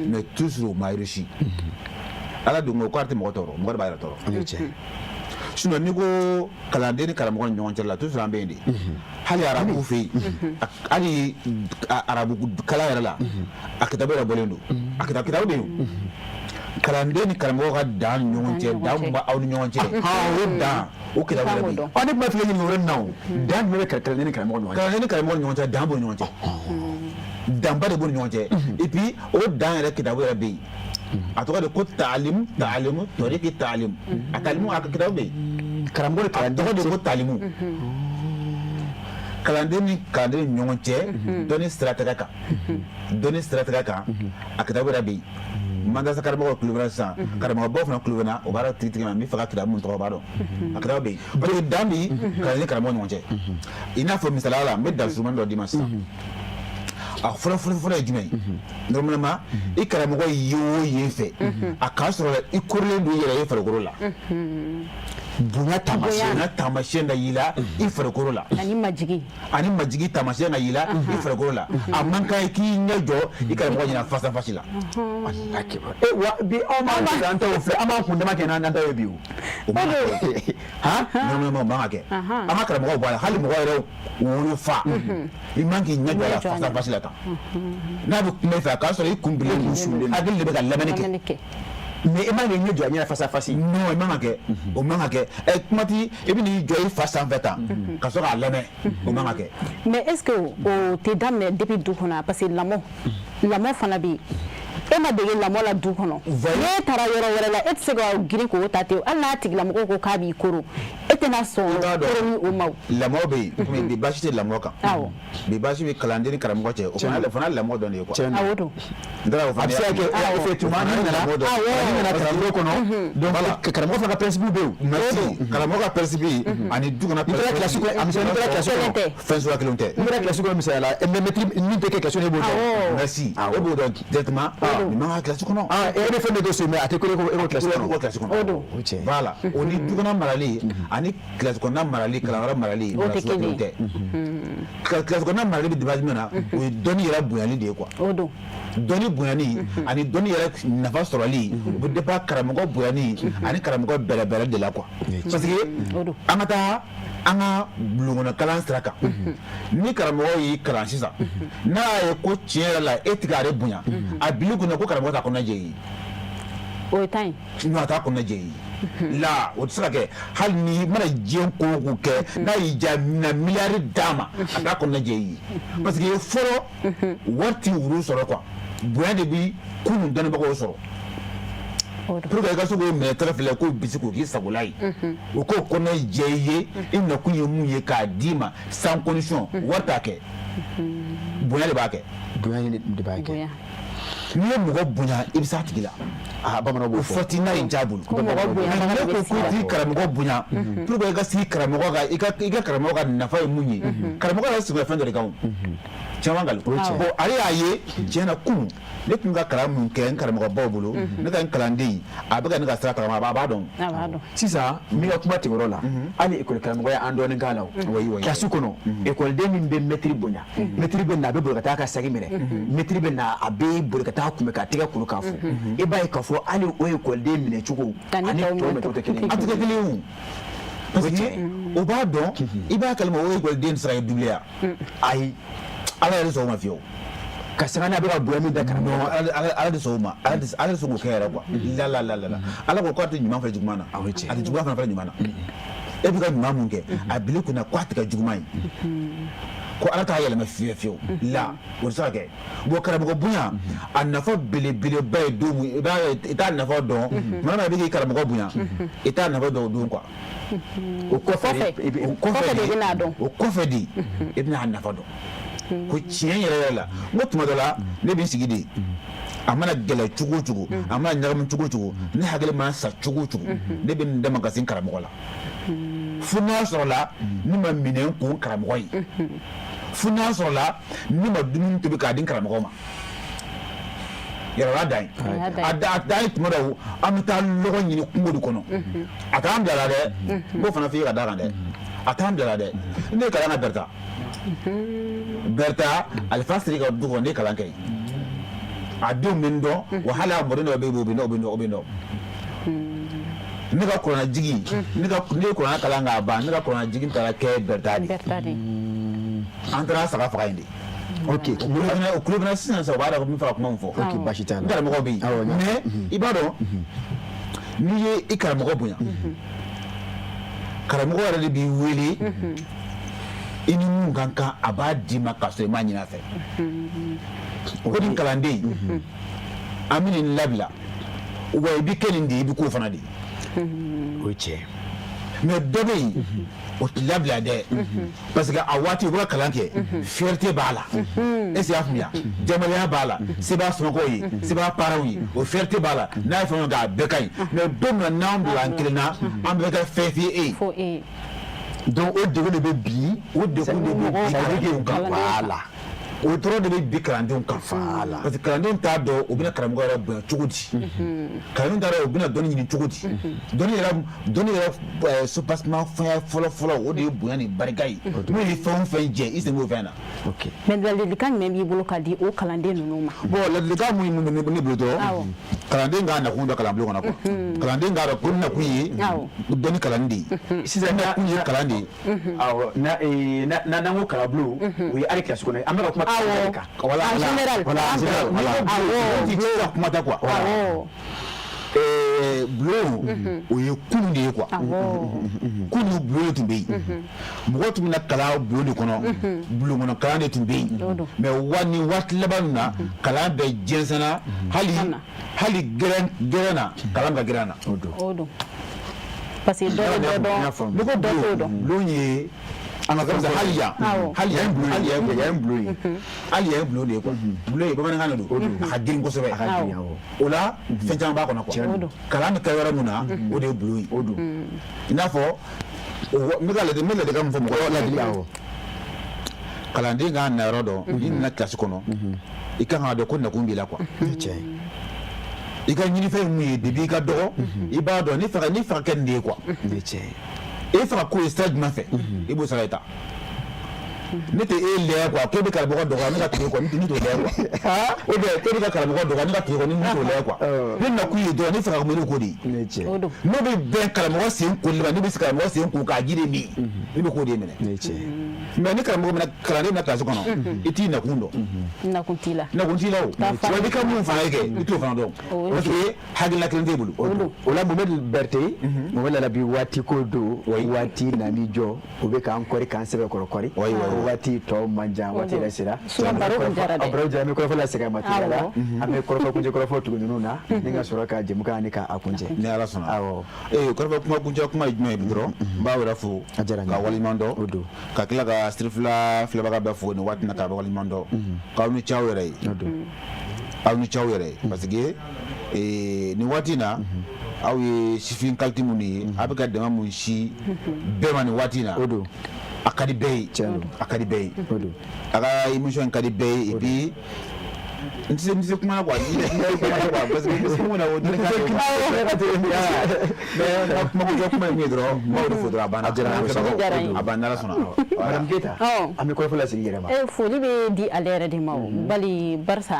mais toujours o ma réussi. Ala dun ko k'a tɛ mɔgɔ tɔɔrɔ, mɔgɔ de b'a yɛrɛ tɔɔrɔ. Sinon n'i ko kalanden ni karamɔgɔ ni ɲɔgɔn cɛ la, toujours an bɛ yen de. Hali arabu fɛ yen, hali arabu kalan yɛrɛ la, a kitabu yɛrɛ bɔlen don, a kitabu bɛ yen. Kalanden ni karamɔgɔ ka dan ni ɲɔgɔn cɛ, dan mun b'aw ni ɲɔgɔn cɛ, o dan, o kitabu yɛrɛ bɛ yen. Ɔ, ne tun b'a fɛ ka ɲininka o yɔrɔ in na. O dan jumɛn bɛ kalanden ni karamɔgɔ ni ɲɔgɔn cɛ? Kalanden ni karamɔgɔ ni ɲɔgɔn cɛ, dan b'u ni ɲɔgɔn cɛ, danba de b'u ni ɲɔgɔn cɛ. Et puis o dan yɛrɛ kitabu yɛrɛ bɛ yen, a tɔgɔ de ko taalimu, taalimu tɔriki taalimu, a taalimu, a kitabu bɛ yen. Karamɔgɔ ni a kalanden tɔgɔ de ko taalimu. Kalanden ni kalanden ni ɲɔgɔn cɛ, dɔnni siratigɛ kan, dɔnni siratigɛ kan, a kitabu yɛrɛ bɛ yen. Madrasa karamɔgɔw tulo bɛ na sisan, karamɔgɔbaw fana tulo bɛ na, o b'a dɔn tigitigi ma. N bɛ fɛ ka kitabu min tɔgɔ, o b'a dɔn, a kitabu bɛ yen, parce que dan bi kalanden ni karamɔgɔ ni ɲɔgɔn cɛ. I n'a fɔ misaliya la, n bɛ dan surumani dɔ d'i ma sisan. A fɔlɔ fɔlɔ fɔlɔ ye jumɛn ye? Normalement, i karamɔgɔ ye o yen fɛ, a k'a sɔrɔ i korilen don i yɛrɛ ye farikolo la. Bonya taamasiyɛn. Bonya taamasiyɛn ka y'i la i farikolo la. Ani majigi. Ani majigi taamasiyɛn ka y'i la i farikolo la. A man kan k'i ɲɛ jɔ i karamɔgɔ ɲɛna face à face la. E wa, bi anw b'an an taw filɛ, an b'an kun dama kɛ n'an ta ye bi o. O man kan ka kɛ. Han, normalement o man kan ka kɛ. An ka karamɔgɔw bɔ a la, hali mɔgɔ yɛrɛ wolofa, i man k'i ɲɛ jɔ a la face à face la tan. N'a bɛ kuma i fɛ, a k'a sɔrɔ i kun bilen don, hakili de bɛ ka lamɛnni kɛ. Mais e man k'i ɲɛ jɔ a ɲɛna face à face. Non, i man ka kɛ, o man ka kɛ. Ɛ, kuma ti i bɛ n'i jɔ i fa sanfɛ tan ka sɔrɔ k'a lamɛn, o man ka kɛ. Mais est ce que o tɛ daminɛ depuis du kɔnɔ? Parce que lamɔ fana bɛ yen. E ma dege lamɔ la du kɔnɔ, n'e taara yɔrɔ wɛrɛ la, e tɛ se ka girin k'o ta ten. Hali n'a tigilamɔgɔ ko k'a b'i koro, e tɛna sɔn koroni o ma o. Lamɔ bɛ yen komi bi, baasi tɛ lamɔ kan. Bi baasi bɛ kalanden ni karamɔgɔ cɛ, o fana lamɔ dɔ de ye quoi. Awɔ don. N taara o A bɛ se ka kɛ effectivement, n'i nana karamɔgɔ kɔnɔ, donc karamɔgɔ fana ka principe bɛ yen. Merci. Karamɔgɔ ka principe ani du kɔnɔ. N'i taara classe kɔnɔ, a misali, n'i taara classe kɔnɔ. Fɛn suguya kelenw tɛ. N'i taara classe kɔnɔ, misaliya la, maître min tɛ kɛ classe kɔnɔ, e b'o dɔn. Merci, e b'o dɔn directement. Nin man ka classe kɔnɔ. Ah, e bɛ fɛn dɔ to so, mais a tɛ ko e k'o classe kɔnɔ. O classe kɔnɔ. O don. O tiɲɛ. Voilà, o ni du kɔnɔ marali ani classe kɔnɔna marali, kalanyɔrɔ marali, O tɛ mara suguya kelen kelenw tɛ. Classe kɔnɔna marali bɛ débat jumɛn na? O ye dɔnni yɛrɛ bonyali de ye quoi. O don. Dɔnni bonyani ani dɔnni yɛrɛ nafa sɔrɔli, o bɛ dépend karamɔgɔ bonyani ani karamɔgɔ bɛrɛbɛrɛ de la quoi. Parce que an ka taa an ka bulonkɔnɔ kalan sira kan, ni karamɔgɔ y'i kalan sisan, n'a y'a ye ko tiɲɛ yɛrɛ la e tɛ k'ale bonya, a bil'i kunna ko karamɔgɔ t'a kɔnɔ jɛ i ye. O ye tan ye. Non, a t'a kɔnɔ jɛ i ye la, o tɛ se ka kɛ. Hali ni mana diɲɛ ko o ko kɛ, n'a y'i diya na miliyari d'a ma, a t'a kɔnɔ jɛ i ye, parce que fɔlɔ wari ti woro sɔrɔ quoi. Bonya de bi kunun dɔnnibagaw sɔrɔ pour que i ka se k'o minɛ tɛgɛ filɛ, k'o bisi k'o k'i sagola ye, o k'o kɔnɔ jɛ i ye, i nakun ye mun ye k'a d'i ma sans condition. Wari t'a kɛ, bonya de b'a kɛ. Bonya de b'a kɛ. N'i ye mɔgɔ bonya, i bɛ s'a tigi la. Ah, bamananw b'o o fɔ. fɔ ti n'a ye ja bolo. Ko mɔgɔ bonya Mais baga ne de ko bɛ ko s'i la. t'i karamɔgɔ bonya pour que i ka sigi karamɔgɔ ka i ka karamɔgɔ ka nafa ye mun ye, karamɔgɔ yɛrɛ sigira fɛn dɔ de kan. O caman nkalon. Bon, ale y'a ye tiɲɛ na, kunun ne tun ka kalan mun kɛ n karamɔgɔbaw bolo, ne ka n kalanden, a bɛ ka ne ka sira tagama, a b'a dɔn. A b'a dɔn. Sisan n b'i ka kuma tigɛ yɔrɔ la, hali ekɔli karamɔgɔya, an dɔɔnin k'a la o. Kilasi kɔnɔ, ekɔliden min bɛ mɛtiri bonya, mɛtiri bɛ na, a bɛ boli ka taa a ka saki minɛ, mɛtiri bɛ na, a bɛ boli ka taa kunbɛn k'a tɛgɛ kuru k'a fo, i b'a ye k'a fɔ hali o ekɔliden minɛ cogo ani tɔw minɛ cogo tɛ kelen ye. A tɛ kɛ kelen ye o, parce que o b'a dɔn, i b'a kalama o ekɔliden tɛ se ka kɛ double ya. Ayi. Ala yɛrɛ sɔn o ma fiyewu. Ka sanga n'a bɛ ka bonya min da karamɔgɔ. Non, ala de sɔn o ma, ala de sɔn k'o kɛ yɛrɛ quoi. La la la la la, ala ko k'a tɛ ɲuman fɛ juguman na, a tɛ juguman fana fɛ ɲuman na. E bɛ ka ɲuman mun kɛ, a bil'i kunna k'a tɛ kɛ juguman ye, ko ala t'a yɛlɛma fiyewu fiyewu la, o tɛ se ka kɛ. Bon, karamɔgɔ bonya, a nafa belebeleba ye don mun, i b'a ye i t'a nafa dɔn tuma min na i bɛ k'i karamɔgɔ bonya, i t'a nafa dɔn o don quoi. O kɔfɛ de, o kɔfɛ de i bɛn'a dɔn. O kɔfɛ de i bɛna a nafa dɔn ko tiɲɛ yɛrɛ yɛrɛ la. N ko tuma dɔ la, ne bɛ n sigi de, a mana gɛlɛya cogo o cogo, a mana ɲagami cogo o cogo, ne hakili mana sa cogo o cogo, ne bɛ n dama ka se n karamɔgɔ la, fo n'a sɔrɔ la ne ma minɛn ko n karamɔgɔ ye, fo n'a sɔrɔ la ne ma dumuni tobi k'a di n karamɔgɔ ma. Yɛrɛ dan ye, a dan ye. Tuma dɔw an bɛ taa lɔgɔ ɲini kungo de kɔnɔ, a t'an bila la dɛ. N b'o fana f'i ye ka d'a kan dɛ, a t'an bila la dɛ. Ne ye kalan ka Bɛrita, Bɛrita Alifa Siri ka du kɔnɔ, ne ye kalan kɛ yen. A denw bɛ n dɔn wa, hali a mɔden dɔw bɛ yen, o bɛ n dɔn, o bɛ n dɔn, o bɛ n dɔn. Ne ka kuranɛ jigin, ne ye kuranɛ kalan k'a ban, ne ka kuranɛ jigin taara kɛ Bɛrita de. Bɛrita de. An taara saga faga yen de. O kulo bɛna sisan sisan, u b'a dɔn n bɛ fɛ ka kuma min fɔ. Ok, baasi t'a la. N karamɔgɔ bɛ yen, mais i b'a dɔn, n'i ye i karamɔgɔ bonya, karamɔgɔ yɛrɛ de b'i wele, i ni mun ka kan, a b'a d'i ma k'a sɔrɔ i m'a ɲini a fɛ. Ko nin kalanden, an bɛ nin labila wa, i bɛ kɛ nin de ye, i bɛ k'o fana de ye. O ye tiɲɛ. Mais dɔ bɛ yen, o tɛ labila dɛ, parce que a waati u bɛ ka kalan kɛ, fierté b'a la. Est ce que i y'a faamuya? Jamalenya b'a la, se b'a somɔgɔw ye, se b'a parents ye, o fierté b'a la. N'a ye fɛn o fɛn kɛ, a bɛɛ ka ɲi. Mais don min na n'an bila an kelen na, an bɛɛ kɛ fɛn f'i ye e ye. Donc o degun de bɛ bi. O degun de bɛ bi kalandenw kan. Voilà. O dɔrɔn de bɛ bi kalandenw kan. Voilà. Parce que kalandenw t'a dɔn u bɛna karamɔgɔ yɛrɛ bonya cogo di, kalandenw t'a dɔn u bɛna dɔnni ɲini cogo di. Dɔnni yɛrɛ soubassement fɛn fɔlɔ fɔlɔ, o de ye bonya ni barika ye. N'o ye fɛn o fɛn jɛ, i sen b'o fɛn na. Mais ladilikan jumɛn b'i bolo ka di o kalanden ninnu ma? Bon, ladilikan mun bɛ ne bolo dɔrɔn, kalanden k'a nakun dɔn kalanbulon kɔnɔ quoi. Kalanden k'a dɔn ko nakun ye dɔnni kalanni de ye. Sisan nakun ye kalan de ye. Awɔ, na n'an ko kalanbulon, o ye hali kilasi kɔnɔ ye, an bɛ ka kuma kalan de kan. Voilà. En général. Voilà, en général, voilà. Ti se ka kuma tɛ quoi. Bulon, o ye kunun de ye quoi. Kunun, bulon de tun bɛ yen, mɔgɔ tun bɛna kalan bulon de kɔnɔ, bulon kɔnɔ kalan de tun bɛ yen. Mais wa ni waati laban ninnu na, kalan bɛɛ jɛnsɛnna, hali gɛrɛn gɛrɛn na, kalan bɛ ka gɛrɛn na. O don, parce que dɔ bɛ dɔ dɔn. Ne ko dɔ t'o bulon dɔn. Bulon ye an ka fɛn, hali yan, hali yan, hali yan, yan ye bulon ye, hali yan ye bulon de ye quoi. Bulon ye bamanankan de don, a ka girin kosɛbɛ. A ka girin, awɔ. O la fɛn caman b'a kɔnɔ quoi. Kalan bɛ kɛ yɔrɔ min na, o de ye bulon ye. O don. I n'a fɔ n bɛ ka ladi, n bɛ ladilikan min fɔ mɔgɔ ye. Ladili, awɔ. Kalanden k'a na yɔrɔ dɔn. N'i nana kilasi kɔnɔ, i kan k'a dɔn ko nakun b'i la quoi. Tiɲɛ. I ka ɲinifɛn ye mun ye depuis i ka dɔgɔ, i b'a dɔn ne fɛ ka kɛ nin de ye quoi. O ye tiɲɛ. E fɛ ka ko ye sira jumɛn fɛ, i b'o sira de ta. Ne tɛ e lajɛ quoi, k'e bɛ karamɔgɔ dɔgɔya, ne ka tugu e kɔ, ne t'o lajɛ quoi. Ou bien k'e bɛ ka karamɔgɔ dɔgɔya, ne ka tugu e kɔ, ne t'o lajɛ quoi. Ne nakun ye dɔrɔn, ne fɛ ka mun de k'o de ye. N'o bɛ bɛn karamɔgɔ sen koli ma, ne bɛ se karamɔgɔ sen ko k'a ji de min, ne bɛ k'o de minɛ. Mais ni karamɔgɔ bɛna kalanden bɛna kilasi kɔnɔ, i t'i nakun dɔn. Nakun t'i la. Nakun t'i la o. Wa i bɛ ka mun fana kɛ, i t'o fana dɔn, parce que hakilina kelen t'e bolo. O la, Mohamed Berete, Mohamed Lalabi, waati ko don, waati nan'i jɔ, o bɛ k'an kɔri, k'an sɛbɛkɔrɔ kɔri. O waati tɔ man jan, waati yɛrɛ sera. Sinon baro kun jara dɛ. Baro jara. An bɛ kɔrɔfɔ la segin a ma teliya la. An bɛ kɔrɔfɔ kuncɛ, kɔrɔfɔ tugu ninnu na ni ka sɔrɔ ka jɛmukan ni k'a kuncɛ. Ni Ala sɔnna. Awɔ. Ee, kɔrɔfɔ kuma kuncɛ kuma ye jumɛn ye dɔrɔn, n b'aw yɛrɛ fo ka waleɲuman dɔn, ka tila ka sirifila filɛbaga bɛɛ fo nin waati na, ka waleɲuman dɔn, k'aw ni ce aw yɛrɛ ye, aw ni ce aw yɛrɛ ye, parce que nin waati in na, aw ye sifin qualité minnu ye, a bɛ ka dɛmɛ mun si bɛɛ ma nin waati in na, a ka di bɛɛ ye, a ka di bɛɛ ye, a ka émission in ka di bɛɛ ye. Et puis n tɛ se kuma na quoi, n tɛ kuma na quoi, parce que n tɛ se mun na, o tɛ ne ka mais n ka kuma kuncɛ kuma ye mun ye dɔrɔn, n b'aw de fo dɔrɔn, a banna. A diyara n ye kosɛbɛ. A banna, n'Ala sɔnna. Madame Keita, an bɛ kɔrɔfɔ lasegin i yɛrɛ ma. Foli bɛ di ale yɛrɛ de ma o bali barisa.